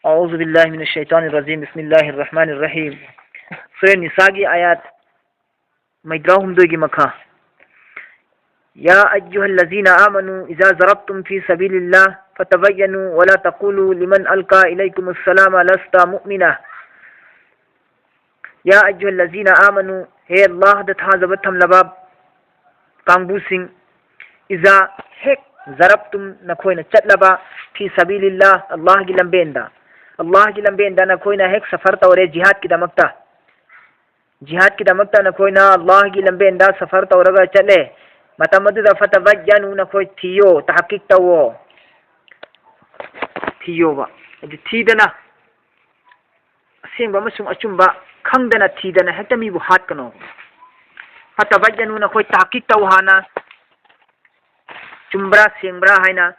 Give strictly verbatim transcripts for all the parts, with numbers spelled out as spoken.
أعوذ بالله من الشيطان الرجيم. بسم الله الرحمن الرحيم. ꯁꯨꯔꯥ ꯅꯤꯁꯥꯒꯤ ꯑꯥꯌꯥꯠ ꯃꯩꯗ꯭ꯔꯥ ꯍꯨꯝꯗꯣꯏꯒꯤ ꯃꯈꯥ. يا أيها الذين آمنوا إذا ضربتم في سبيل الله فتبينوا ولا تقولوا لمن ألقى إليكم السلام لست مؤمنا. يا أيها الذين آمنوا, ꯍꯦ ꯑꯜꯂꯥꯍꯗ ꯊꯥꯖꯕ ꯊꯝꯂꯕ ꯀꯥꯡꯕꯨꯁꯤꯡ, ꯏꯖꯥ, ꯍꯦꯛ, ꯖꯔꯕꯇꯨꯝ, ꯅꯈꯣꯏꯅ ꯆꯠꯂꯕ, ꯐꯤ ꯁꯕꯤꯂꯤꯜꯂꯥꯍ, ꯑꯜꯂꯥꯍꯒꯤ ꯂꯝꯕꯦꯟꯗ, ꯑꯜꯂꯥꯍꯒꯤ ꯂꯝꯕꯦꯟꯗ ꯅꯈꯣꯏꯅ ꯍꯦꯛ ꯁꯐꯔ ꯇꯧꯔꯦ, ꯖꯤꯍꯥꯗꯀꯤꯗꯃꯛꯇ, ꯖꯤꯍꯥꯗꯀꯤꯗꯃꯛꯇ ꯅꯈꯣꯏꯅ ꯑꯜꯂꯥꯍꯒꯤ ꯂꯝꯕꯦꯟꯗ ꯁꯐꯔ ꯇꯧꯔꯒ ꯆꯠꯂꯦ, ꯃꯇꯝ ꯑꯗꯨꯗ ꯐꯇꯕꯌꯅꯨ, ꯅꯈꯣꯏ ꯊꯤꯌꯣ, ꯇꯍꯀꯤꯛ ꯇꯧꯋꯣ, ꯊꯤꯌꯣꯕ, ꯑꯗꯨ ꯊꯤꯗꯅ ꯑꯁꯦꯡꯕ ꯑꯃꯁꯨꯡ ꯑꯆꯨꯝꯕ ꯈꯪꯗꯅ ꯊꯤꯗꯅ ꯍꯦꯛꯇ ꯃꯤꯕꯨ ꯍꯥꯠꯀꯅꯣ꯫ ꯐꯇꯕꯌꯅꯨ, ꯅꯈꯣꯏ ꯇꯍꯀꯤꯛ ꯇꯧ ꯍꯥꯟꯅ, ꯆꯨꯝꯕ꯭ꯔꯥ ꯁꯦꯡꯕ꯭ꯔꯥ ꯍꯥꯏꯅ꯫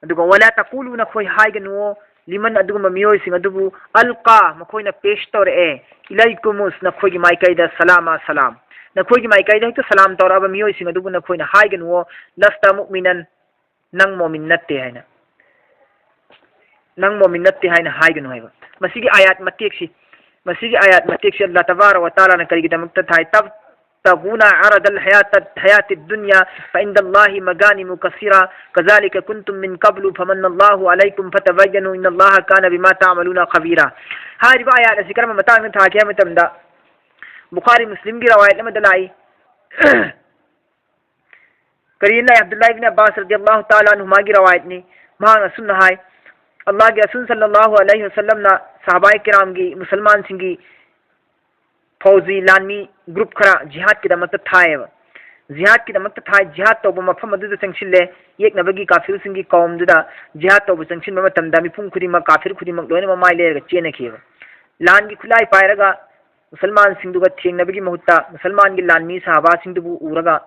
ꯑꯗꯨꯒ ꯋꯥꯂꯥ ꯇꯀꯨꯂꯨ, ꯅꯈꯣꯏ ꯍꯥꯏꯒꯅꯨꯋꯣ, ꯂꯤꯃꯟ, ꯑꯗꯨꯒꯨꯝꯕ ꯃꯤꯑꯣꯏꯁꯤꯡ ꯑꯗꯨꯕꯨ, ꯑꯜꯀꯥ, ꯃꯈꯣꯏꯅ ꯄꯦꯁ ꯇꯧꯔꯛꯑꯦ, ꯏꯂꯩꯀꯨꯃꯨꯁ, ꯅꯈꯣꯏꯒꯤ ꯃꯥꯏꯀꯩꯗ, ꯁꯂꯥꯃ, ꯁꯂꯥꯝ, ꯅꯈꯣꯏꯒꯤ ꯃꯥꯏꯀꯩꯗ ꯍꯦꯛꯇ ꯁꯂꯥꯝ ꯇꯧꯔꯛꯑꯕ ꯃꯤꯑꯣꯏꯁꯤꯡ ꯑꯗꯨꯕꯨ ꯅꯈꯣꯏꯅ ꯍꯥꯏꯒꯅꯨꯋꯣ, ꯂꯁꯇ ꯃꯨꯛꯃꯤꯅꯟ, ꯅꯪ ꯃꯣꯃꯤꯟ ꯅꯠꯇꯦ ꯍꯥꯏꯅ, ꯅꯪ ꯃꯣꯃꯤꯟ ꯅꯠꯇꯦ ꯍꯥꯏꯅ ꯍꯥꯏꯒꯅꯨ ꯍꯥꯏꯕ꯫ ꯃꯁꯤꯒꯤ ꯑꯥꯌꯥꯠ ꯃꯇꯦꯛꯁꯤ, ꯃꯁꯤꯒꯤ ꯑꯥꯌꯥꯠ ꯃꯇꯦꯛꯁꯤ ꯑꯜꯂꯥꯍ ꯇꯕꯥꯔꯛ ꯋ ꯇꯥꯂꯥꯅ ꯀꯔꯤꯒꯤꯗꯃꯛꯇ ꯊꯥꯏ? تبتغون عرض الحياة، الحياة الدنيا فعند الله مغانم كثيرة كذلك كنتم من قبل فمن الله عليكم فتبينوا إن الله كان بما تعملون خبيرا꯫ ꯍꯥꯏꯔꯤꯕ ꯑꯥꯌꯥꯠ ꯑꯁꯤ ꯀꯔꯝꯕ ꯃꯇꯥꯡꯗ ꯊꯥꯒꯦ ꯍꯥꯏꯕ ꯃꯇꯝꯗ, ꯕꯨꯈꯥꯔꯤ ꯃꯨꯁꯂꯤꯝꯒꯤ ꯔꯋꯥꯌꯠ ꯑꯃꯗ ꯂꯥꯛꯏ꯫ ꯀꯔꯤꯅ ꯑꯕꯗꯨꯜꯂꯥꯍ ꯏꯕꯤꯟ ꯑꯕꯥꯁ ꯔꯗꯤꯌꯜꯂꯥꯍꯨ ꯇꯥꯂꯥ ꯑꯟꯍꯨꯃꯥꯒꯤ ꯔꯋꯥꯌꯠꯅꯤ꯫ ꯃꯍꯥꯛꯅ ꯑꯁꯨꯝꯅ ꯍꯥꯏ, ꯑꯜꯂꯥꯍꯒꯤ ꯔꯁꯨꯜ ꯁꯜꯂꯜꯂꯥꯍꯨ ꯑꯂꯩꯍꯤ ꯋꯁꯜꯂꯝꯅ ꯁꯍꯥꯕꯥꯏ ꯀꯤꯔꯥꯝꯒꯤ, ꯃꯨꯁꯜꯃꯥꯟꯁꯤꯡꯒꯤ ꯐꯧꯖꯤ, ꯂꯥꯟꯃꯤ ꯒ꯭ꯔꯨꯞ ꯈꯔ ꯖꯤꯍꯥꯗꯀꯤꯗꯃꯛꯇ ꯊꯥꯏꯌꯦꯕ꯫ ꯖꯤꯍꯥꯗꯀꯤꯗꯃꯛꯇ ꯊꯥꯏ, ꯖꯤꯍꯥꯗ ꯇꯧꯕ ꯃꯐꯝ ꯑꯗꯨꯗ ꯆꯪꯁꯤꯜꯂꯦ꯫ ꯌꯦꯛꯅꯕꯒꯤ ꯀꯥꯐꯤꯔꯁꯤꯡꯒꯤ ꯀꯧꯝꯗꯨꯗ ꯖꯤꯍꯥꯗ ꯇꯧꯕ ꯆꯪꯁꯤꯟꯕ ꯃꯇꯝꯗ ꯃꯤꯄꯨꯝ ꯈꯨꯗꯤꯡꯃꯛ, ꯀꯥꯐꯤꯔ ꯈꯨꯗꯤꯡꯃꯛ ꯂꯣꯏꯅꯃꯛ ꯃꯥꯏ ꯂꯩꯔꯒ ꯆꯦꯟꯅꯈꯤꯑꯕ꯫ ꯂꯥꯟꯒꯤ ꯈꯨꯠꯂꯥꯏ ꯄꯥꯏꯔꯒ ꯃꯨꯁꯜꯃꯥꯟꯁꯤꯡꯗꯨꯒ ꯊꯦꯡꯅꯕꯒꯤ ꯃꯍꯨꯠꯇ ꯃꯨꯁꯜꯃꯥꯟꯒꯤ ꯂꯥꯟꯃꯤ ꯁꯍꯥꯕꯥꯁꯤꯡꯗꯨꯕꯨ ꯎꯔꯒ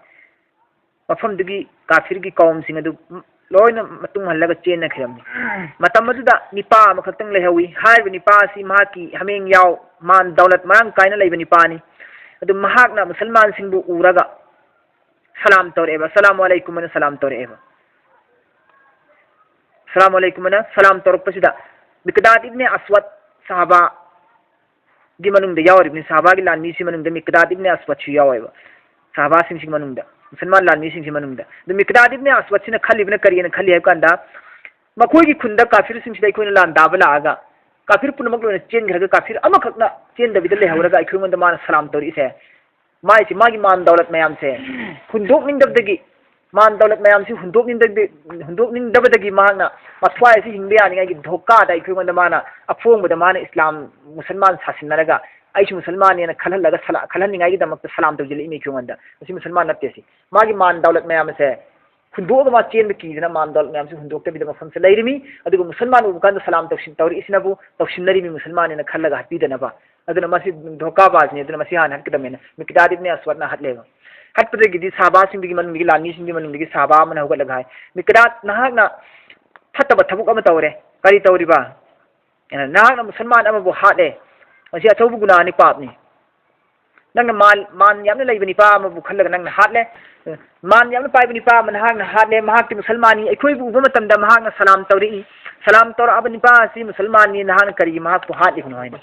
ꯃꯐꯝꯗꯨꯒꯤ ꯀꯥꯐꯤꯔꯒꯤ ꯀꯧꯝꯁꯤꯡ ꯑꯗꯨ ꯂꯣꯏꯅ ꯃꯇꯨꯡ ꯍꯜꯂꯒ ꯆꯦꯟꯅꯈꯤꯔꯝꯃꯤ꯫ ꯃꯇꯝ ꯑꯗꯨꯗ ꯅꯤꯄꯥ ꯑꯃꯈꯛꯇꯪ ꯂꯩꯍꯧꯋꯤ꯫ ꯍꯥꯏꯔꯤꯕ ꯅꯤꯄꯥ ꯑꯁꯤ ꯃꯍꯥꯛꯀꯤ ꯍꯥꯃꯦꯡ ꯌꯥꯎ, ꯃꯥꯟ ꯗꯧꯂꯠ ꯃꯔꯥꯡ ꯀꯥꯏꯅ ꯂꯩꯕ ꯅꯤꯄꯥꯅꯤ꯫ ꯑꯗꯨ ꯃꯍꯥꯛꯅ ꯃꯨꯁꯜꯃꯥꯟꯁꯤꯡꯕꯨ ꯎꯔꯒ ꯁꯂꯥꯝ ꯇꯧꯔꯛꯑꯦꯕ, "ꯑꯁꯂꯥꯃꯨ ꯑꯂꯩꯀꯨꯝ" ꯑꯅ ꯁꯂꯥꯝ ꯇꯧꯔꯛꯑꯦꯕ꯫ "ꯑꯁꯂꯥꯃꯨ ꯑꯂꯩꯀꯨꯝ" ꯑꯅ ꯁꯂꯥꯝ ꯇꯧꯔꯛꯄꯁꯤꯗ ꯃꯤꯀꯗꯥꯗ ꯏꯕꯅꯦ ꯑꯁꯋꯗ ꯁꯍꯥꯕꯥꯒꯤ ꯃꯅꯨꯡꯗ ꯌꯥꯎꯔꯤꯕꯅꯤ꯫ ꯁꯍꯥꯕꯥꯒꯤ ꯂꯥꯟꯃꯤꯁꯤ ꯃꯅꯨꯡꯗ ꯃꯤꯀꯗꯥꯗ ꯏꯕꯅꯦ ꯑꯁꯋꯗꯁꯨ ꯌꯥꯎꯋꯦꯕ꯫ ꯁꯍꯥꯕꯥꯁꯤꯡꯁꯤꯒꯤ ꯃꯅꯨꯡꯗ, ꯃꯨꯁꯜꯃꯥꯟ ꯂꯥꯟꯃꯤꯁꯤꯡꯁꯤ ꯃꯅꯨꯡꯗ꯫ ꯑꯗꯨ ꯃꯤꯀꯗꯥꯗ ꯏꯕꯅꯦ ꯑꯁꯋꯗꯁꯤꯅ ꯈꯜꯂꯤꯕꯅ ꯀꯔꯤꯅ ꯈꯜꯂꯤ ꯍꯥꯏꯕ ꯀꯥꯟꯗ, ꯃꯈꯣꯏꯒꯤ ꯈꯨꯟꯗ ꯀꯥꯐꯤꯔꯁꯤꯡꯁꯤꯗ ꯑꯩꯈꯣꯏꯅ ꯂꯥꯟꯗꯥꯕ ꯂꯥꯛꯑꯒ ꯀꯥꯐꯤꯔ ꯄꯨꯝꯅꯃꯛ ꯂꯣꯏꯅ ꯆꯦꯟꯈ꯭ꯔꯒ ꯀꯥꯐꯤꯔ ꯑꯃꯈꯛꯅ ꯆꯦꯟꯗꯕꯤꯗ ꯂꯩꯍꯧꯔꯒ ꯑꯩꯈꯣꯏꯉꯣꯟꯗ ꯃꯥꯅ ꯁꯂꯥꯝ ꯇꯧꯔꯛꯏꯁꯦ, ꯃꯥꯏꯁꯤ, ꯃꯥꯒꯤ ꯃꯥꯟ ꯗꯧꯂꯠ ꯃꯌꯥꯝꯁꯦ ꯍꯨꯟꯗꯣꯛꯅꯤꯡꯗꯕꯗꯒꯤ, ꯃꯥꯟ ꯗꯧꯂꯠ ꯃꯌꯥꯝꯁꯤ ꯍꯨꯟꯗꯣꯛꯅꯤꯡꯗꯕ-, ꯍꯨꯟꯗꯣꯛꯅꯤꯡꯗꯕꯗꯒꯤ ꯃꯍꯥꯛꯅ ꯃꯊ꯭ꯋꯥꯏ ꯑꯁꯤ ꯍꯤꯡꯕ ꯌꯥꯅꯤꯡꯉꯥꯏꯒꯤ ꯙꯣꯀꯥꯗ ꯑꯩꯈꯣꯏꯉꯣꯟꯗ ꯃꯥꯅ, ꯑꯐꯣꯡꯕꯗ ꯃꯥꯅ ꯏꯁꯂꯥꯝ, ꯃꯨꯁꯜꯃꯥꯟ ꯁꯥꯁꯤꯟꯅꯔꯒ ꯑꯩꯁꯨ ꯃꯨꯁꯜꯃꯥꯟꯅꯦꯅ ꯈꯜꯍꯜꯂꯒ ꯁꯂꯥ-, ꯈꯜꯍꯟꯅꯤꯡꯉꯥꯏꯒꯤꯗꯃꯛꯇ ꯁꯂꯥꯝ ꯇꯧꯁꯤꯜꯂꯛꯏꯅꯤ ꯑꯩꯈꯣꯏꯉꯣꯟꯗ꯫ ꯃꯁꯤ ꯃꯨꯁꯜꯃꯥꯟ ꯅꯠꯇꯦ ꯁꯤ꯫ ꯃꯥꯒꯤ ꯃꯥꯟ ꯗꯧꯂꯠ ꯃꯌꯥꯝ ꯑꯁꯦ ꯍꯨꯟꯗꯣꯛꯑꯒ ꯃꯥ ꯆꯦꯟꯕ ꯀꯤꯗꯅ ꯃꯥꯟ ꯗꯧꯂꯠ ꯃꯌꯥꯝꯁꯤ ꯍꯨꯟꯗꯣꯛꯇꯕꯤꯗ ꯃꯐꯝꯁꯤꯗ ꯂꯩꯔꯤꯃꯤ꯫ ꯑꯗꯨꯒ ꯃꯨꯁꯜꯃꯥꯟ ꯎꯕ ꯀꯥꯟꯗ ꯁꯂꯥꯝ ꯇꯧꯁꯤꯟ-, ꯇꯧꯔꯛꯏꯁꯤꯅꯕꯨ ꯇꯧꯁꯤꯟꯅꯔꯤꯃꯤ ꯃꯨꯁꯜꯃꯥꯟꯅꯦꯅ ꯈꯜꯂꯒ ꯍꯥꯠꯄꯤꯗꯅꯕ꯫ ꯑꯗꯨꯅ ꯃꯁꯤ ꯙꯣꯀꯥꯕꯥꯖꯅꯤ, ꯑꯗꯨꯅ ꯃꯁꯤ ꯍꯥꯟꯅ ꯍꯥꯠꯀꯗꯕꯅꯦꯅ ꯃꯤꯀꯗꯥꯗ ꯏꯕꯅꯦ ꯑꯁꯋꯗꯅ ꯍꯥꯠꯂꯦꯕ꯫ ꯍꯥꯠꯄꯗꯒꯤꯗꯤ ꯁꯍꯥꯕꯥꯁꯤꯡꯗꯨꯒꯤ ꯃꯅꯨꯡꯗꯒꯤ, ꯂꯥꯟꯃꯤꯁꯤꯡꯒꯤ ꯃꯅꯨꯡꯗꯒꯤ ꯁꯍꯥꯕꯥ ꯑꯃꯅ ꯍꯧꯒꯠꯂꯒ ꯍꯥꯏ, "ꯃꯤꯀꯗꯥꯗ, ꯅꯍꯥꯛꯅ ꯐꯠꯇꯕ ꯊꯕꯛ ꯑꯃ ꯇꯧꯔꯦ꯫ ꯀꯔꯤ ꯇꯧꯔꯤꯕ? ꯅꯍꯥꯛꯅ ꯃꯨꯁꯜꯃꯥꯟ ꯑꯃꯕꯨ ꯍꯥꯠꯂꯦ꯫ ꯃꯁꯤ ꯑꯆꯧꯕ ꯒꯨꯅꯥꯅꯤ, ꯄꯥꯞꯅꯤ꯫ ꯅꯪꯅ ꯃꯥꯟ, ꯃꯥꯟ ꯌꯥꯝꯅ ꯂꯩꯕ ꯅꯤꯄꯥ ꯑꯃꯕꯨ ꯈꯜꯂꯒ ꯅꯪꯅ ꯍꯥꯠꯂꯦ꯫ ꯃꯥꯟ ꯌꯥꯝꯅ ꯄꯥꯏꯕ ꯅꯤꯄꯥ ꯑꯃ ꯅꯍꯥꯛꯅ ꯍꯥꯠꯂꯦ꯫ ꯃꯍꯥꯛꯇꯤ ꯃꯨꯁꯜꯃꯥꯟꯅꯤ꯫ ꯑꯩꯈꯣꯏꯕꯨ ꯎꯕ ꯃꯇꯝꯗ ꯃꯍꯥꯛꯅ ꯁꯂꯥꯝ ꯇꯧꯔꯛꯏ꯫ ꯁꯂꯥꯝ ꯇꯧꯔꯛꯑꯕ ꯅꯤꯄꯥ ꯑꯁꯤ ꯃꯨꯁꯜꯃꯥꯟꯅꯤ꯫ ꯅꯍꯥꯛꯅ ꯀꯔꯤꯒꯤ ꯃꯍꯥꯛꯄꯨ ꯍꯥꯠꯂꯤꯕꯅꯣ?" ꯍꯥꯏꯅ꯫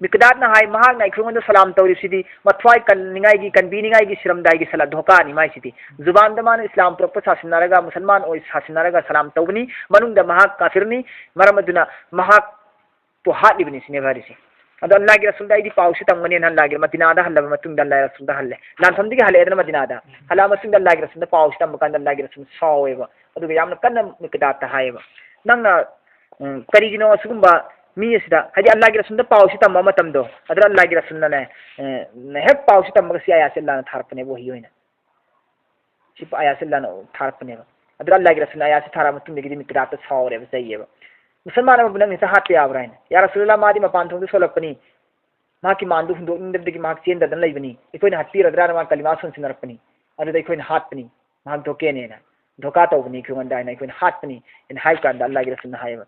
ꯃꯤꯀꯗꯥꯗꯅ ꯍꯥꯏ, "ꯃꯍꯥꯛꯅ ꯑꯩꯈꯣꯏꯉꯣꯟꯗ ꯁꯂꯥꯝ ꯇꯧꯔꯤꯕꯁꯤꯗꯤ ꯃꯊ꯭ꯋꯥꯏ ꯀꯟꯅꯤꯡꯉꯥꯏꯒꯤ, ꯀꯟꯕꯤꯅꯤꯡꯉꯥꯏꯒꯤ ꯁꯤꯔꯝꯗꯥꯏꯒꯤ ꯁꯂꯥ-, ꯙꯣꯀꯥꯅꯤ ꯃꯥꯏꯁꯤꯗꯤ꯫ ꯖꯨꯕꯥꯟꯗ ꯃꯥꯅ ꯏꯁꯂꯥꯝ ꯄꯨꯔꯛꯄ ꯁꯥꯁꯤꯟꯅꯔꯒ, ꯃꯨꯁꯜꯃꯥꯟ ꯑꯣꯏ ꯁꯥꯁꯤꯟꯅꯔꯒ ꯁꯂꯥꯝ ꯇꯧꯕꯅꯤ꯫ ꯃꯅꯨꯡꯗ ꯃꯍꯥꯛ ꯀꯥꯐꯤꯔꯅꯤ꯫ ꯃꯔꯝ ꯑꯗꯨꯅ ꯃꯍꯥꯛ ꯄꯨ ꯍꯥꯠꯂꯤꯕꯅꯤ ꯁꯤꯅꯦꯕ ꯍꯥꯏꯔꯤꯁꯦ꯫ ꯑꯗꯣ ꯑꯜꯂꯥꯍꯒꯤ ꯔꯁꯨꯜꯗ ꯑꯩꯗꯤ ꯄꯥꯎꯁꯤ ꯇꯝꯒꯅꯦꯅ ꯑꯜꯂꯥꯍꯒꯤ ꯃꯗꯤꯅꯥꯗ ꯍꯜꯂꯕ ꯃꯇꯨꯡꯗ ꯑꯜꯂꯥꯍꯒꯤ ꯔꯁꯨꯜꯗ ꯍꯜꯂꯦ꯫ ꯂꯥꯟꯐꯝꯗꯒꯤ ꯍꯜꯂꯛꯑꯦꯗꯅ ꯃꯗꯤꯅꯥꯗ꯫ ꯍꯜꯂꯛꯑ ꯃꯇꯨꯡꯗ ꯑꯜꯂꯥꯍꯒꯤ ꯔꯁꯨꯜꯗ ꯄꯥꯎꯁꯤ ꯇꯝꯕ ꯀꯥꯟꯗ ꯑꯜꯂꯥꯍꯒꯤ ꯔꯁꯨꯜ ꯁꯥꯎꯋꯦꯕ꯫ ꯑꯗꯨꯒ ꯌꯥꯝꯅ ꯀꯟꯅ ꯃꯤꯀꯗꯥꯗꯇ ꯍꯥꯏꯌꯦꯕ, "ꯅꯪꯅ, ꯎꯝ, ꯀꯔꯤꯒꯤꯅꯣ ꯑꯁꯤꯒꯨꯝꯕ ꯃꯤ ꯑꯁꯤꯗ?" ꯍꯥꯏꯗꯤ ꯑꯜꯂꯥꯍꯒꯤ ꯔꯁꯨꯜꯗ ꯄꯥꯎꯁꯤ ꯇꯝꯕ ꯃꯇꯝꯗꯣ, ꯑꯗꯨꯗ ꯑꯜꯂꯥꯍꯒꯤ ꯔꯁꯨꯜꯅꯅꯦ, ꯑꯦ, ꯍꯦꯛ ꯄꯥꯎꯁꯤ ꯇꯝꯕꯒ ꯁꯤ ꯑꯌꯥꯁꯤ ꯑꯜꯂꯥꯍꯅ ꯊꯥꯔꯛꯄꯅꯦꯕ, ꯋꯥꯍꯤ ꯑꯣꯏꯅ꯫ ꯁꯤ ꯑꯌꯥꯁꯤ ꯑꯜꯂꯥꯍꯅ ꯊꯥꯔꯛꯄꯅꯦꯕ꯫ ꯑꯗꯨꯗ ꯑꯜꯂꯥꯍꯒꯤ ꯔꯁꯨꯜꯅ ꯑꯌꯥꯁꯤ ꯊꯥꯔꯛꯑ ꯃꯇꯨꯡꯗꯒꯤꯗꯤ ꯃꯤꯀꯗꯥꯗꯇ ꯁꯥꯎꯔꯦꯕ, ꯆꯩꯌꯦꯕ꯫ "ꯃꯨꯁꯜꯃꯥꯟ ꯑꯃꯕꯨ ꯅꯪ ꯍꯦꯛꯇ ꯍꯥꯠꯄ ꯌꯥꯕ꯭ꯔꯥ?" ꯍꯥꯏꯅ꯫ "ꯌꯥ ꯔꯁꯨꯂꯜꯂꯥꯍ, ꯃꯥꯗꯤ ꯃꯄꯥꯟ ꯊꯣꯡꯗ ꯁꯣꯜꯂꯛꯄꯅꯤ꯫ ꯃꯍꯥꯛꯀꯤ ꯃꯥꯟꯗꯨ ꯍꯨꯟꯗꯣꯛꯅꯤꯡꯗꯕꯗꯒꯤ ꯃꯍꯥꯛ ꯆꯦꯟꯗꯗꯅ ꯂꯩꯕꯅꯤ꯫ ꯑꯩꯈꯣꯏꯅ ꯍꯥꯠꯄꯤꯔꯗ꯭ꯔꯥꯅ ꯃꯥ ꯀꯂꯤꯃꯥ ꯁꯣꯟꯁꯤꯟꯅꯔꯛꯄꯅꯤ꯫ ꯑꯗꯨꯗ ꯑꯩꯈꯣꯏꯅ ꯍꯥꯠꯄꯅꯤ꯫ ꯃꯍꯥꯛ ꯙꯣꯀꯦꯅꯦꯅ, ꯙꯣꯀꯥ ꯇꯧꯕꯅꯤ ꯑꯩꯈꯣꯏꯉꯣꯟꯗ ꯍꯥꯏꯅ ꯑꯩꯈꯣꯏꯅ ꯍꯥꯠꯄꯅꯤ" ꯍꯥꯏꯅ ꯍꯥꯏꯕ ꯀꯥꯟꯗ ꯑꯜꯂꯥꯍꯒꯤ ꯔꯁꯨꯜꯅ ꯍꯥꯏꯌꯦꯕ,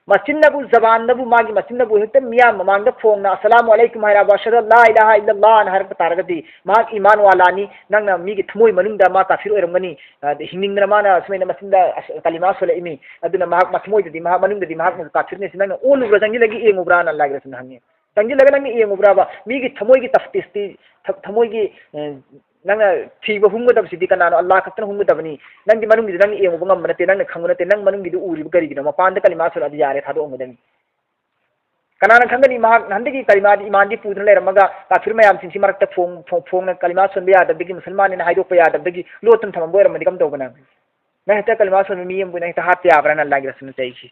ꯃꯆꯤꯟꯅꯕꯨ, ꯖꯕꯥꯟꯅꯕꯨ, ꯃꯥꯒꯤ ꯃꯆꯤꯟꯅꯕꯨ ꯍꯦꯛꯇ ꯃꯤꯌꯥꯝ ꯃꯃꯥꯡꯗ ꯐꯣꯡꯅ "ꯑꯁꯂꯥꯃꯨ ꯑꯂꯩꯀꯨꯝ" ꯍꯥꯏꯔꯕ, "ꯑꯁꯍꯗꯨ ꯑꯜꯂꯥ ꯏꯂꯥꯍ ꯏꯜꯂꯜꯂꯥꯍ" ꯑꯅ ꯍꯥꯏꯔꯛꯄ ꯇꯥꯔꯒꯗꯤ, ꯃꯍꯥꯛ ꯏꯃꯥꯟ ꯋꯥꯂꯥꯅꯤ, ꯅꯪꯅ ꯃꯤꯒꯤ ꯊꯃꯣꯏ ꯃꯅꯨꯡꯗ ꯃꯥ ꯀꯥꯐꯤꯔ ꯑꯣꯏꯔꯝꯒꯅꯤ, ꯑ, ꯍꯤꯡꯅꯤꯡꯗꯅ ꯃꯥꯅ ꯁꯨꯃꯥꯏꯅ ꯃꯆꯤꯟꯗ ꯑꯁ-, ꯀꯂꯤꯃꯥ ꯁꯣꯜꯂꯛꯏꯃꯤ, ꯑꯗꯨꯅ ꯃꯍꯥꯛ ꯃꯊꯃꯣꯏꯗꯗꯤ ꯃꯍꯥꯛ ꯃꯅꯨꯡꯗꯗꯤ ꯃꯍꯥꯛꯅ ꯀꯥꯐꯤꯔꯅꯤ, ꯁꯤ ꯅꯪꯅ ꯑꯣꯜꯂꯨꯕ꯭ꯔꯥ, ꯆꯪꯁꯤꯜꯂꯒ ꯌꯦꯡꯉꯨꯕ꯭ꯔꯥꯅ ꯑꯜꯂꯥꯍꯒꯤ ꯔꯁꯨꯜꯅ ꯍꯪꯉꯤ꯫ ꯆꯪꯁꯤꯜꯂꯒ ꯅꯪꯅ ꯌꯦꯡꯉꯨꯕ꯭ꯔꯥꯕ? ꯃꯤꯒꯤ ꯊꯃꯣꯏꯒꯤ ꯇꯐꯇꯤꯁꯇꯤ, ꯊ-, ꯊꯃꯣꯏꯒꯤ, ꯑ, ꯅꯪꯅ ꯊꯤꯕ ꯍꯨꯝꯒꯗꯕꯁꯤꯗꯤ ꯀꯅꯥꯅꯣ? ꯑꯜꯂꯥꯍ ꯈꯛꯇꯅ ꯍꯨꯝꯒꯗꯕꯅꯤ꯫ ꯅꯪꯗꯤ ꯃꯅꯨꯡꯒꯤꯗꯨ ꯅꯪꯅ ꯌꯦꯡꯉꯨꯕ ꯉꯝꯕ ꯅꯠꯇꯦ, ꯅꯪꯅ ꯈꯪꯕ ꯅꯠꯇꯦ, ꯅꯪ ꯃꯅꯨꯡꯒꯤꯗꯨ ꯎꯔꯤꯕ ꯀꯔꯤꯒꯤꯅꯣ? ꯃꯄꯥꯟꯗ ꯀꯂꯤꯃꯥ ꯁꯣꯜꯂꯛꯑꯗꯤ ꯌꯥꯔꯦ, ꯊꯥꯗꯣꯛꯑꯝꯒꯗꯕꯅꯤ꯫ ꯀꯅꯥꯅ ꯈꯪꯒꯅꯤ, ꯃꯍꯥꯛ ꯅꯍꯥꯟꯗꯒꯤ ꯀꯂꯤꯃꯥꯗꯤ ꯏꯃꯥꯟꯗꯤ ꯄꯨꯗꯨꯅ ꯂꯩꯔꯝꯃꯒ, ꯀꯥꯐꯤꯔ ꯃꯌꯥꯝꯁꯤꯡꯁꯤ ꯃꯔꯛꯇ ꯐꯣꯡ-, ꯐꯣꯡ-, ꯐꯣꯡꯅ ꯀꯂꯤꯃꯥ ꯁꯣꯟꯕ ꯌꯥꯗꯕꯗꯒꯤ, ꯃꯨꯁꯜꯃꯥꯟꯅꯦꯅ ꯍꯥꯏꯗꯣꯛꯄ ꯌꯥꯗꯕꯗꯒꯤ ꯂꯣꯠꯇꯨꯅ ꯊꯝꯃꯝꯕ ꯑꯣꯏꯔꯝꯃꯗꯤ ꯀꯝꯗꯧꯕ ꯅꯪ? ꯅꯪ ꯍꯦꯛꯇ ꯀꯂꯤꯃꯥ ꯁꯣꯟꯕ ꯃꯤ ꯑꯃꯕꯨ ꯅꯪ ꯍꯦꯛꯇ ꯍꯥꯠꯄ ꯌꯥꯕ꯭ꯔꯥꯅ ꯑꯜꯂꯥꯍꯒꯤ ꯔꯁꯨꯜꯅ ꯆꯩꯈꯤ꯫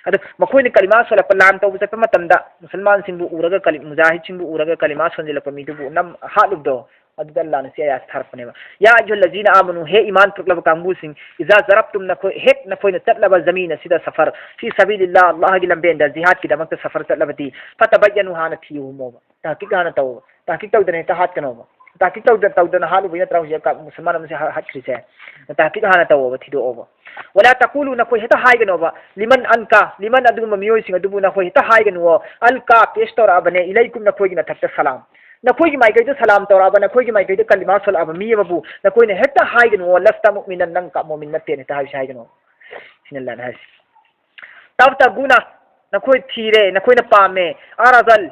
ꯑꯗꯣ ꯃꯈꯣꯏꯅ ꯀꯂꯤꯃꯥ ꯁꯣꯜꯂꯛꯄ, ꯂꯥꯟ ꯇꯧꯕ ꯆꯠꯄ ꯃꯇꯝꯗ ꯃꯨꯁꯜꯃꯥꯟꯁꯤꯡꯕꯨ ꯎꯔꯒ, ꯀꯂꯤ-, ꯃꯨꯖꯥꯍꯤꯗꯁꯤꯡꯕꯨ ꯎꯔꯒ ꯀꯂꯤꯃꯥ ꯁꯣꯟꯖꯤꯜꯂꯛꯄ ꯃꯤꯗꯨꯕꯨ ꯅꯝ-, ꯍꯥꯠꯂꯨꯕꯗꯣ, ꯑꯗꯨꯗ ꯑꯜꯂꯥꯍꯅ ꯁꯤ ꯑꯌꯥꯠꯁꯤ ꯊꯥꯔꯛꯄꯅꯦꯕ꯫ "ꯌꯥ ꯑꯌꯨꯍꯜꯂꯖꯤꯅ ꯑꯥꯃꯅꯨ", ꯍꯦ ꯏꯃꯥꯟ ꯄꯨꯔꯛꯂꯕ ꯀꯥꯡꯕꯨꯁꯤꯡ, "ꯏꯖꯥ ꯖꯔꯕꯇꯨꯝ", ꯅꯈꯣꯏ ꯍꯦꯛ ꯅꯈꯣꯏꯅ ꯆꯠꯂꯕ, "ꯖꯃꯤꯟ", ꯑꯁꯤꯗ, "ꯁꯐꯔ", "ꯐꯤ ꯁꯕꯤꯂꯤꯜꯂꯥꯍ", ꯑꯜꯂꯥꯍꯒꯤ ꯂꯝꯕꯦꯟꯗ ꯖꯤꯍꯥꯗꯀꯤꯗꯃꯛꯇ ꯁꯐꯔ ꯆꯠꯂꯕꯗꯤ, "ꯐꯇꯕꯌꯅꯨ", ꯍꯥꯟꯅ ꯊꯤꯌꯨꯃꯣꯕ, ꯇꯍꯀꯤꯛ ꯍꯥꯟꯅ ꯇꯧꯕ, ꯇꯍꯀꯤꯛ ꯇꯧꯗꯅ ꯍꯦꯛꯇ ꯍꯥꯠꯀꯅꯣꯕ꯫ ꯇꯍꯀꯤꯛ ꯇꯧꯗ-, ꯇꯧꯗꯅ ꯍꯥꯠꯂꯨꯕꯩ ꯅꯠꯇ꯭ꯔꯥ ꯍꯧꯖꯤꯛ ꯀ-, ꯃꯨꯁꯜꯃꯥꯟ ꯑꯃꯁꯦ ꯍꯥ-, ꯍꯥꯠꯈ꯭ꯔꯤꯁꯦ? ꯇꯍꯀꯤꯛ ꯍꯥꯟꯅ ꯇꯧꯑꯣꯕ, ꯊꯤꯗꯣꯛꯑꯣꯕ꯫ "ꯋꯂꯥ ꯇꯀꯨꯂꯨ", ꯅꯈꯣꯏ ꯍꯦꯛꯇ ꯍꯥꯏꯒꯅꯣꯕ, "ꯂꯤꯃꯟ ꯑꯜꯀꯥ", ꯂꯤꯃꯟ, ꯑꯗꯨꯒꯨꯝꯕ ꯃꯤꯑꯣꯏꯁꯤꯡ ꯑꯗꯨꯕꯨ ꯅꯈꯣꯏ ꯍꯦꯛꯇ ꯍꯥꯏꯒꯅꯨꯑꯣ, "ꯑꯜꯀꯥ", ꯄꯦꯁ ꯇꯧꯔꯛꯑꯕꯅꯦ, "ꯏꯂꯩꯀꯨꯝ", ꯅꯈꯣꯏꯒꯤ ꯃꯊꯛꯇ, "ꯁꯂꯥꯝ", ꯅꯈꯣꯏꯒꯤ ꯃꯥꯏꯀꯩꯗ ꯁꯂꯥꯝ ꯇꯧꯔꯛꯑꯕ, ꯅꯈꯣꯏꯒꯤ ꯃꯥꯏꯀꯩꯗ ꯀꯂꯤꯃꯥ ꯁꯣꯜꯂꯛꯑꯕ ꯃꯤ ꯑꯃꯕꯨ ꯅꯈꯣꯏꯅ ꯍꯦꯛꯇ ꯍꯥꯏꯒꯅꯨꯑꯣ, "ꯂꯁꯇ ꯃꯨꯑꯃꯤꯅꯟ", ꯅꯪ ꯀ-, ꯃꯣꯃꯤꯟ ꯅꯠꯇꯦꯅ ꯍꯦꯛꯇ ꯍꯥꯏꯕꯁꯤ ꯍꯥꯏꯒꯅꯨ꯫ ꯁꯤꯅ ꯑꯜꯂꯥꯍꯅ ꯍꯥꯏꯁꯤ꯫ "ꯇꯕꯇꯒꯨꯅ", ꯅꯈꯣꯏ ꯊꯤꯔꯦ, ꯅꯈꯣꯏꯅ ꯄꯥꯝꯃꯦ, "ꯑꯔꯗꯜ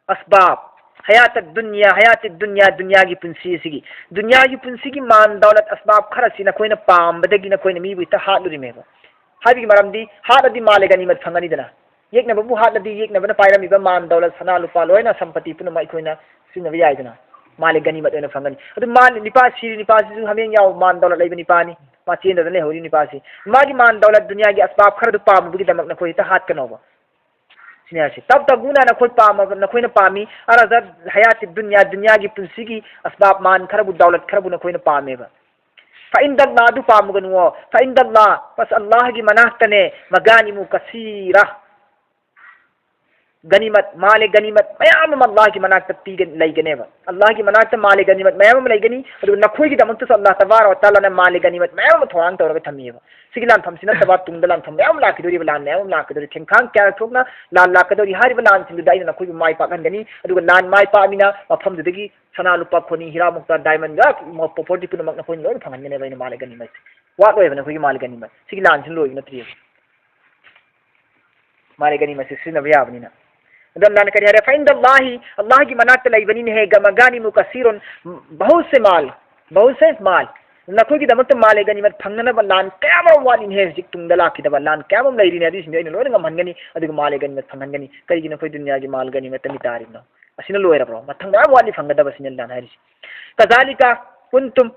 ꯑꯁꯕꯥꯕ ꯍꯌꯥꯇ ꯗꯨꯅꯤꯌꯥ", ꯍꯌꯥꯇꯤ ꯗꯨꯅꯤꯌꯥ, ꯗꯨꯅꯤꯌꯥꯒꯤ ꯄꯨꯟꯁꯤ ꯑꯁꯤꯒꯤ, ꯗꯨꯅꯤꯌꯥꯒꯤ ꯄꯨꯟꯁꯤꯒꯤ ꯃꯥꯟ ꯗꯧꯂꯠ ꯑꯁꯕꯥꯕ ꯈꯔꯁꯤ ꯅꯈꯣꯏꯅ ꯄꯥꯝꯕꯗꯒꯤ ꯅꯈꯣꯏꯅ ꯃꯤꯕꯨ ꯍꯦꯛꯇ ꯍꯥꯠꯂꯨꯔꯤꯃꯦꯕ꯫ ꯍꯥꯏꯕꯒꯤ ꯃꯔꯝꯗꯤ, ꯍꯥꯠꯂꯗꯤ ꯃꯥꯜꯂꯦ ꯒꯅꯤꯃꯠ ꯐꯪꯒꯅꯤꯗꯅ꯫ ꯌꯦꯛꯅꯕꯕꯨ ꯍꯥꯠꯂꯗꯤ ꯌꯦꯛꯅꯕꯅ ꯄꯥꯏꯔꯝꯃꯤꯕ ꯃꯥꯟ ꯗꯧꯂꯠ, ꯁꯅꯥ ꯂꯨꯄꯥ, ꯂꯣꯏꯅ ꯁꯝꯄꯇꯤ ꯄꯨꯝꯅꯃꯛ ꯑꯩꯈꯣꯏꯅ ꯁꯤꯖꯤꯟꯅꯕ ꯌꯥꯏꯗꯅ꯫ ꯃꯥꯜꯂꯦ ꯒꯅꯤꯃꯠ ꯑꯣꯏꯅ ꯐꯪꯒꯅꯤ꯫ ꯑꯗꯨ ꯃꯥꯜꯂꯦ, ꯅꯤꯄꯥ ꯁꯤꯔꯤ ꯅꯤꯄꯥꯁꯤꯁꯨ ꯍꯥꯃꯦꯡ ꯌꯥꯎ ꯃꯥꯟ ꯗꯧꯂꯠ ꯂꯩꯕ ꯅꯤꯄꯥꯅꯤ꯫ ꯃꯥ ꯆꯦꯟꯗꯗꯅ ꯂꯩꯍꯧꯔꯤ ꯅꯤꯄꯥꯁꯤ꯫ ꯃꯥꯒꯤ ꯃꯥꯟ ꯗꯧꯂꯠ ꯗꯨꯅꯤꯌꯥꯒꯤ ꯑꯁꯕꯥꯕ ꯈꯔꯗꯨ ꯄꯥꯝꯃꯨꯕꯒꯤꯗꯃꯛ ꯅꯈꯣꯏ ꯍꯦꯛꯇ ꯍꯥꯠꯀꯅꯣꯕ꯫ ꯁꯤꯅꯤ ꯍꯥꯏꯁꯦ꯫ "ꯇꯕꯇꯒꯨꯅ", ꯅꯈꯣꯏ ꯄꯥꯝꯃꯕ, ꯅꯈꯣꯏꯅ ꯄꯥꯝꯃꯤ, "ꯑꯔꯗꯜ ꯍꯌꯥꯇꯤ ꯗꯨꯅꯤꯌꯥ", ꯗꯨꯅꯤꯌꯥꯒꯤ ꯄꯨꯟꯁꯤꯒꯤ ꯑꯁꯕꯥꯕ ꯃꯥꯟ ꯈꯔꯕꯨ, ꯗꯧꯂꯠ ꯈꯔꯕꯨ ꯅꯈꯣꯏꯅ ꯄꯥꯝꯃꯦꯕ꯫ "ꯐ ꯏꯟꯗꯜꯂꯥ", ꯑꯗꯨ ꯄꯥꯝꯃꯨꯒꯅꯨꯑꯣ꯫ "ꯐ ꯏꯟꯗꯜꯂꯥ", ꯕꯁ ꯑꯜꯂꯥꯍꯒꯤ ꯃꯅꯥꯛꯇꯅꯦ, "ꯃꯒꯥꯅꯤꯃꯨ ꯀꯁꯤꯔꯥ", ꯒꯅꯤꯃꯠ, ꯃꯥꯂꯦ ꯒꯅꯤꯃꯠ ꯃꯌꯥꯝ ꯑꯃ ꯑꯜꯂꯥꯍꯒꯤ ꯃꯅꯥꯛꯇ ꯄꯤꯒ-, ꯂꯩꯒꯅꯦꯕ꯫ ꯑꯜꯂꯥꯍꯒꯤ ꯃꯅꯥꯛꯇ ꯃꯥꯂꯦ ꯒꯅꯤꯃꯠ ꯃꯌꯥꯝ ꯑꯃ ꯂꯩꯒꯅꯤ, ꯑꯗꯨꯒ ꯅꯈꯣꯏꯒꯤꯗꯃꯛꯇꯁꯨ ꯑꯜꯂꯥꯍ ꯇꯕꯥꯔꯛ ꯋ ꯇꯥꯂꯥꯅ ꯃꯥꯂꯦ ꯒꯅꯤꯃꯠ ꯃꯌꯥꯝ ꯑꯃ ꯊꯧꯔꯥꯡ ꯇꯧꯔꯒ ꯊꯝꯃꯤꯑꯕ꯫ ꯁꯤꯒꯤ ꯂꯥꯟꯐꯝꯁꯤ ꯅꯠꯇꯕ ꯇꯨꯡꯗ ꯂꯥꯟꯐꯝ ꯃꯌꯥꯝ ꯂꯥꯛꯈꯤꯗꯣꯔꯤꯕ, ꯂꯥꯟ ꯃꯌꯥꯝ ꯑꯃ ꯂꯥꯛꯀꯗꯣꯔꯤ, ꯈꯦꯡꯈꯥꯡ ꯀꯌꯥ ꯊꯣꯛꯅ ꯂꯥꯟ ꯂꯥꯛꯀꯗꯣꯔꯤ꯫ ꯍꯥꯏꯔꯤꯕ ꯂꯥꯟꯁꯤꯡꯗꯨꯗ ꯑꯩꯅ ꯅꯈꯣꯏꯕꯨ ꯃꯥꯏ ꯄꯥꯛꯍꯟꯒꯅꯤ, ꯑꯗꯨꯒ ꯂꯥꯟ ꯃꯥꯏ ꯄꯥꯛꯑꯃꯤꯅ ꯃꯐꯝꯗꯨꯗꯒꯤ ꯁꯅꯥ ꯂꯨꯄꯥ ꯈꯣꯅꯤ ꯍꯤꯔꯥ ꯃꯨꯛꯇꯥ ꯗꯥꯏꯃꯟꯒ property ꯄꯨꯝꯅꯃꯛ ꯅꯈꯣꯏꯅ ꯂꯣꯏꯅ ꯐꯪꯍꯟꯒꯅꯦꯕ ꯑꯩꯅ ꯃꯥꯂꯦ ꯒꯅꯤꯃꯠꯁꯦ꯫ ꯋꯥꯠꯂꯣꯏꯕ ꯅꯈꯣꯏꯒꯤ ꯃꯥꯂꯦ ꯒꯅꯤꯃꯠ꯫ ꯁꯤꯒꯤ ꯂꯥꯟꯁꯤꯅ ꯂꯣꯏꯕ ꯅꯠꯇ꯭ꯔꯤꯑꯕ꯫ ꯃꯥꯂꯦ ꯒꯅꯤꯃꯠꯁꯦ ꯁꯤꯖꯤꯟꯅꯕ ꯌꯥꯕꯅꯤꯅ꯫ ꯑꯗꯣ ꯑꯜꯂꯥꯍꯅ ꯀꯔꯤ ꯍꯥꯏꯔꯦ? "ꯐꯏꯟꯗ ꯑꯜꯂꯥꯍꯤ", ꯑꯜꯂꯥꯍꯒꯤ ꯃꯅꯥꯛꯇ ꯂꯩꯕꯅꯤꯅꯦꯍꯦ, "ꯃꯒꯥꯅꯤꯃꯨ ꯀꯁꯤꯔꯨꯟ", ꯕꯍꯨꯠ ꯁꯦ ꯃꯥꯜ, ꯕꯍꯨꯠ ꯁꯦ ꯃꯥꯜ꯫ ꯅꯈꯣꯏꯒꯤꯗꯃꯛꯇ ꯃꯥꯂꯦ ꯒꯅꯤꯃꯠ ꯐꯪꯅꯅꯕ ꯂꯥꯟ ꯀꯌꯥ ꯑꯃ ꯋꯥꯠꯂꯤꯅꯦꯍꯦ, ꯍꯧꯖꯤꯛ ꯇꯨꯡꯗ ꯂꯥꯛꯈꯤꯗꯕ ꯂꯥꯟ ꯀꯌꯥ ꯑꯃ ꯂꯩꯔꯤꯅꯦ, ꯑꯗꯨꯏꯁꯤꯡꯗꯣ ꯑꯩꯅ ꯂꯣꯏꯅ ꯉꯝꯍꯟꯒꯅꯤ, ꯑꯗꯨꯒ ꯃꯥꯂꯦ ꯒꯅꯤꯃꯠ ꯐꯪꯍꯟꯒꯅꯤ꯫ ꯀꯔꯤꯒꯤꯅꯣ ꯑꯩꯈꯣꯏ ꯗꯨꯅꯤꯌꯥꯒꯤ ꯃꯥꯜ ꯒꯅꯤꯃꯠꯇ ꯃꯤꯇꯥꯔꯤꯕꯅꯣ? ꯑꯁꯤꯅ ꯂꯣꯏꯔꯕ꯭ꯔꯣ? ꯃꯊꯪ ꯃꯌꯥꯝ ꯋꯥꯠꯂꯤ ꯐꯪꯒꯗꯕ, ꯁꯤꯅꯤ ꯑꯜꯂꯥꯍꯅ ꯍꯥꯏꯔꯤꯁꯦ꯫ "ꯀꯖꯥꯂꯤꯀ ꯀꯨꯟꯇꯨꯝ",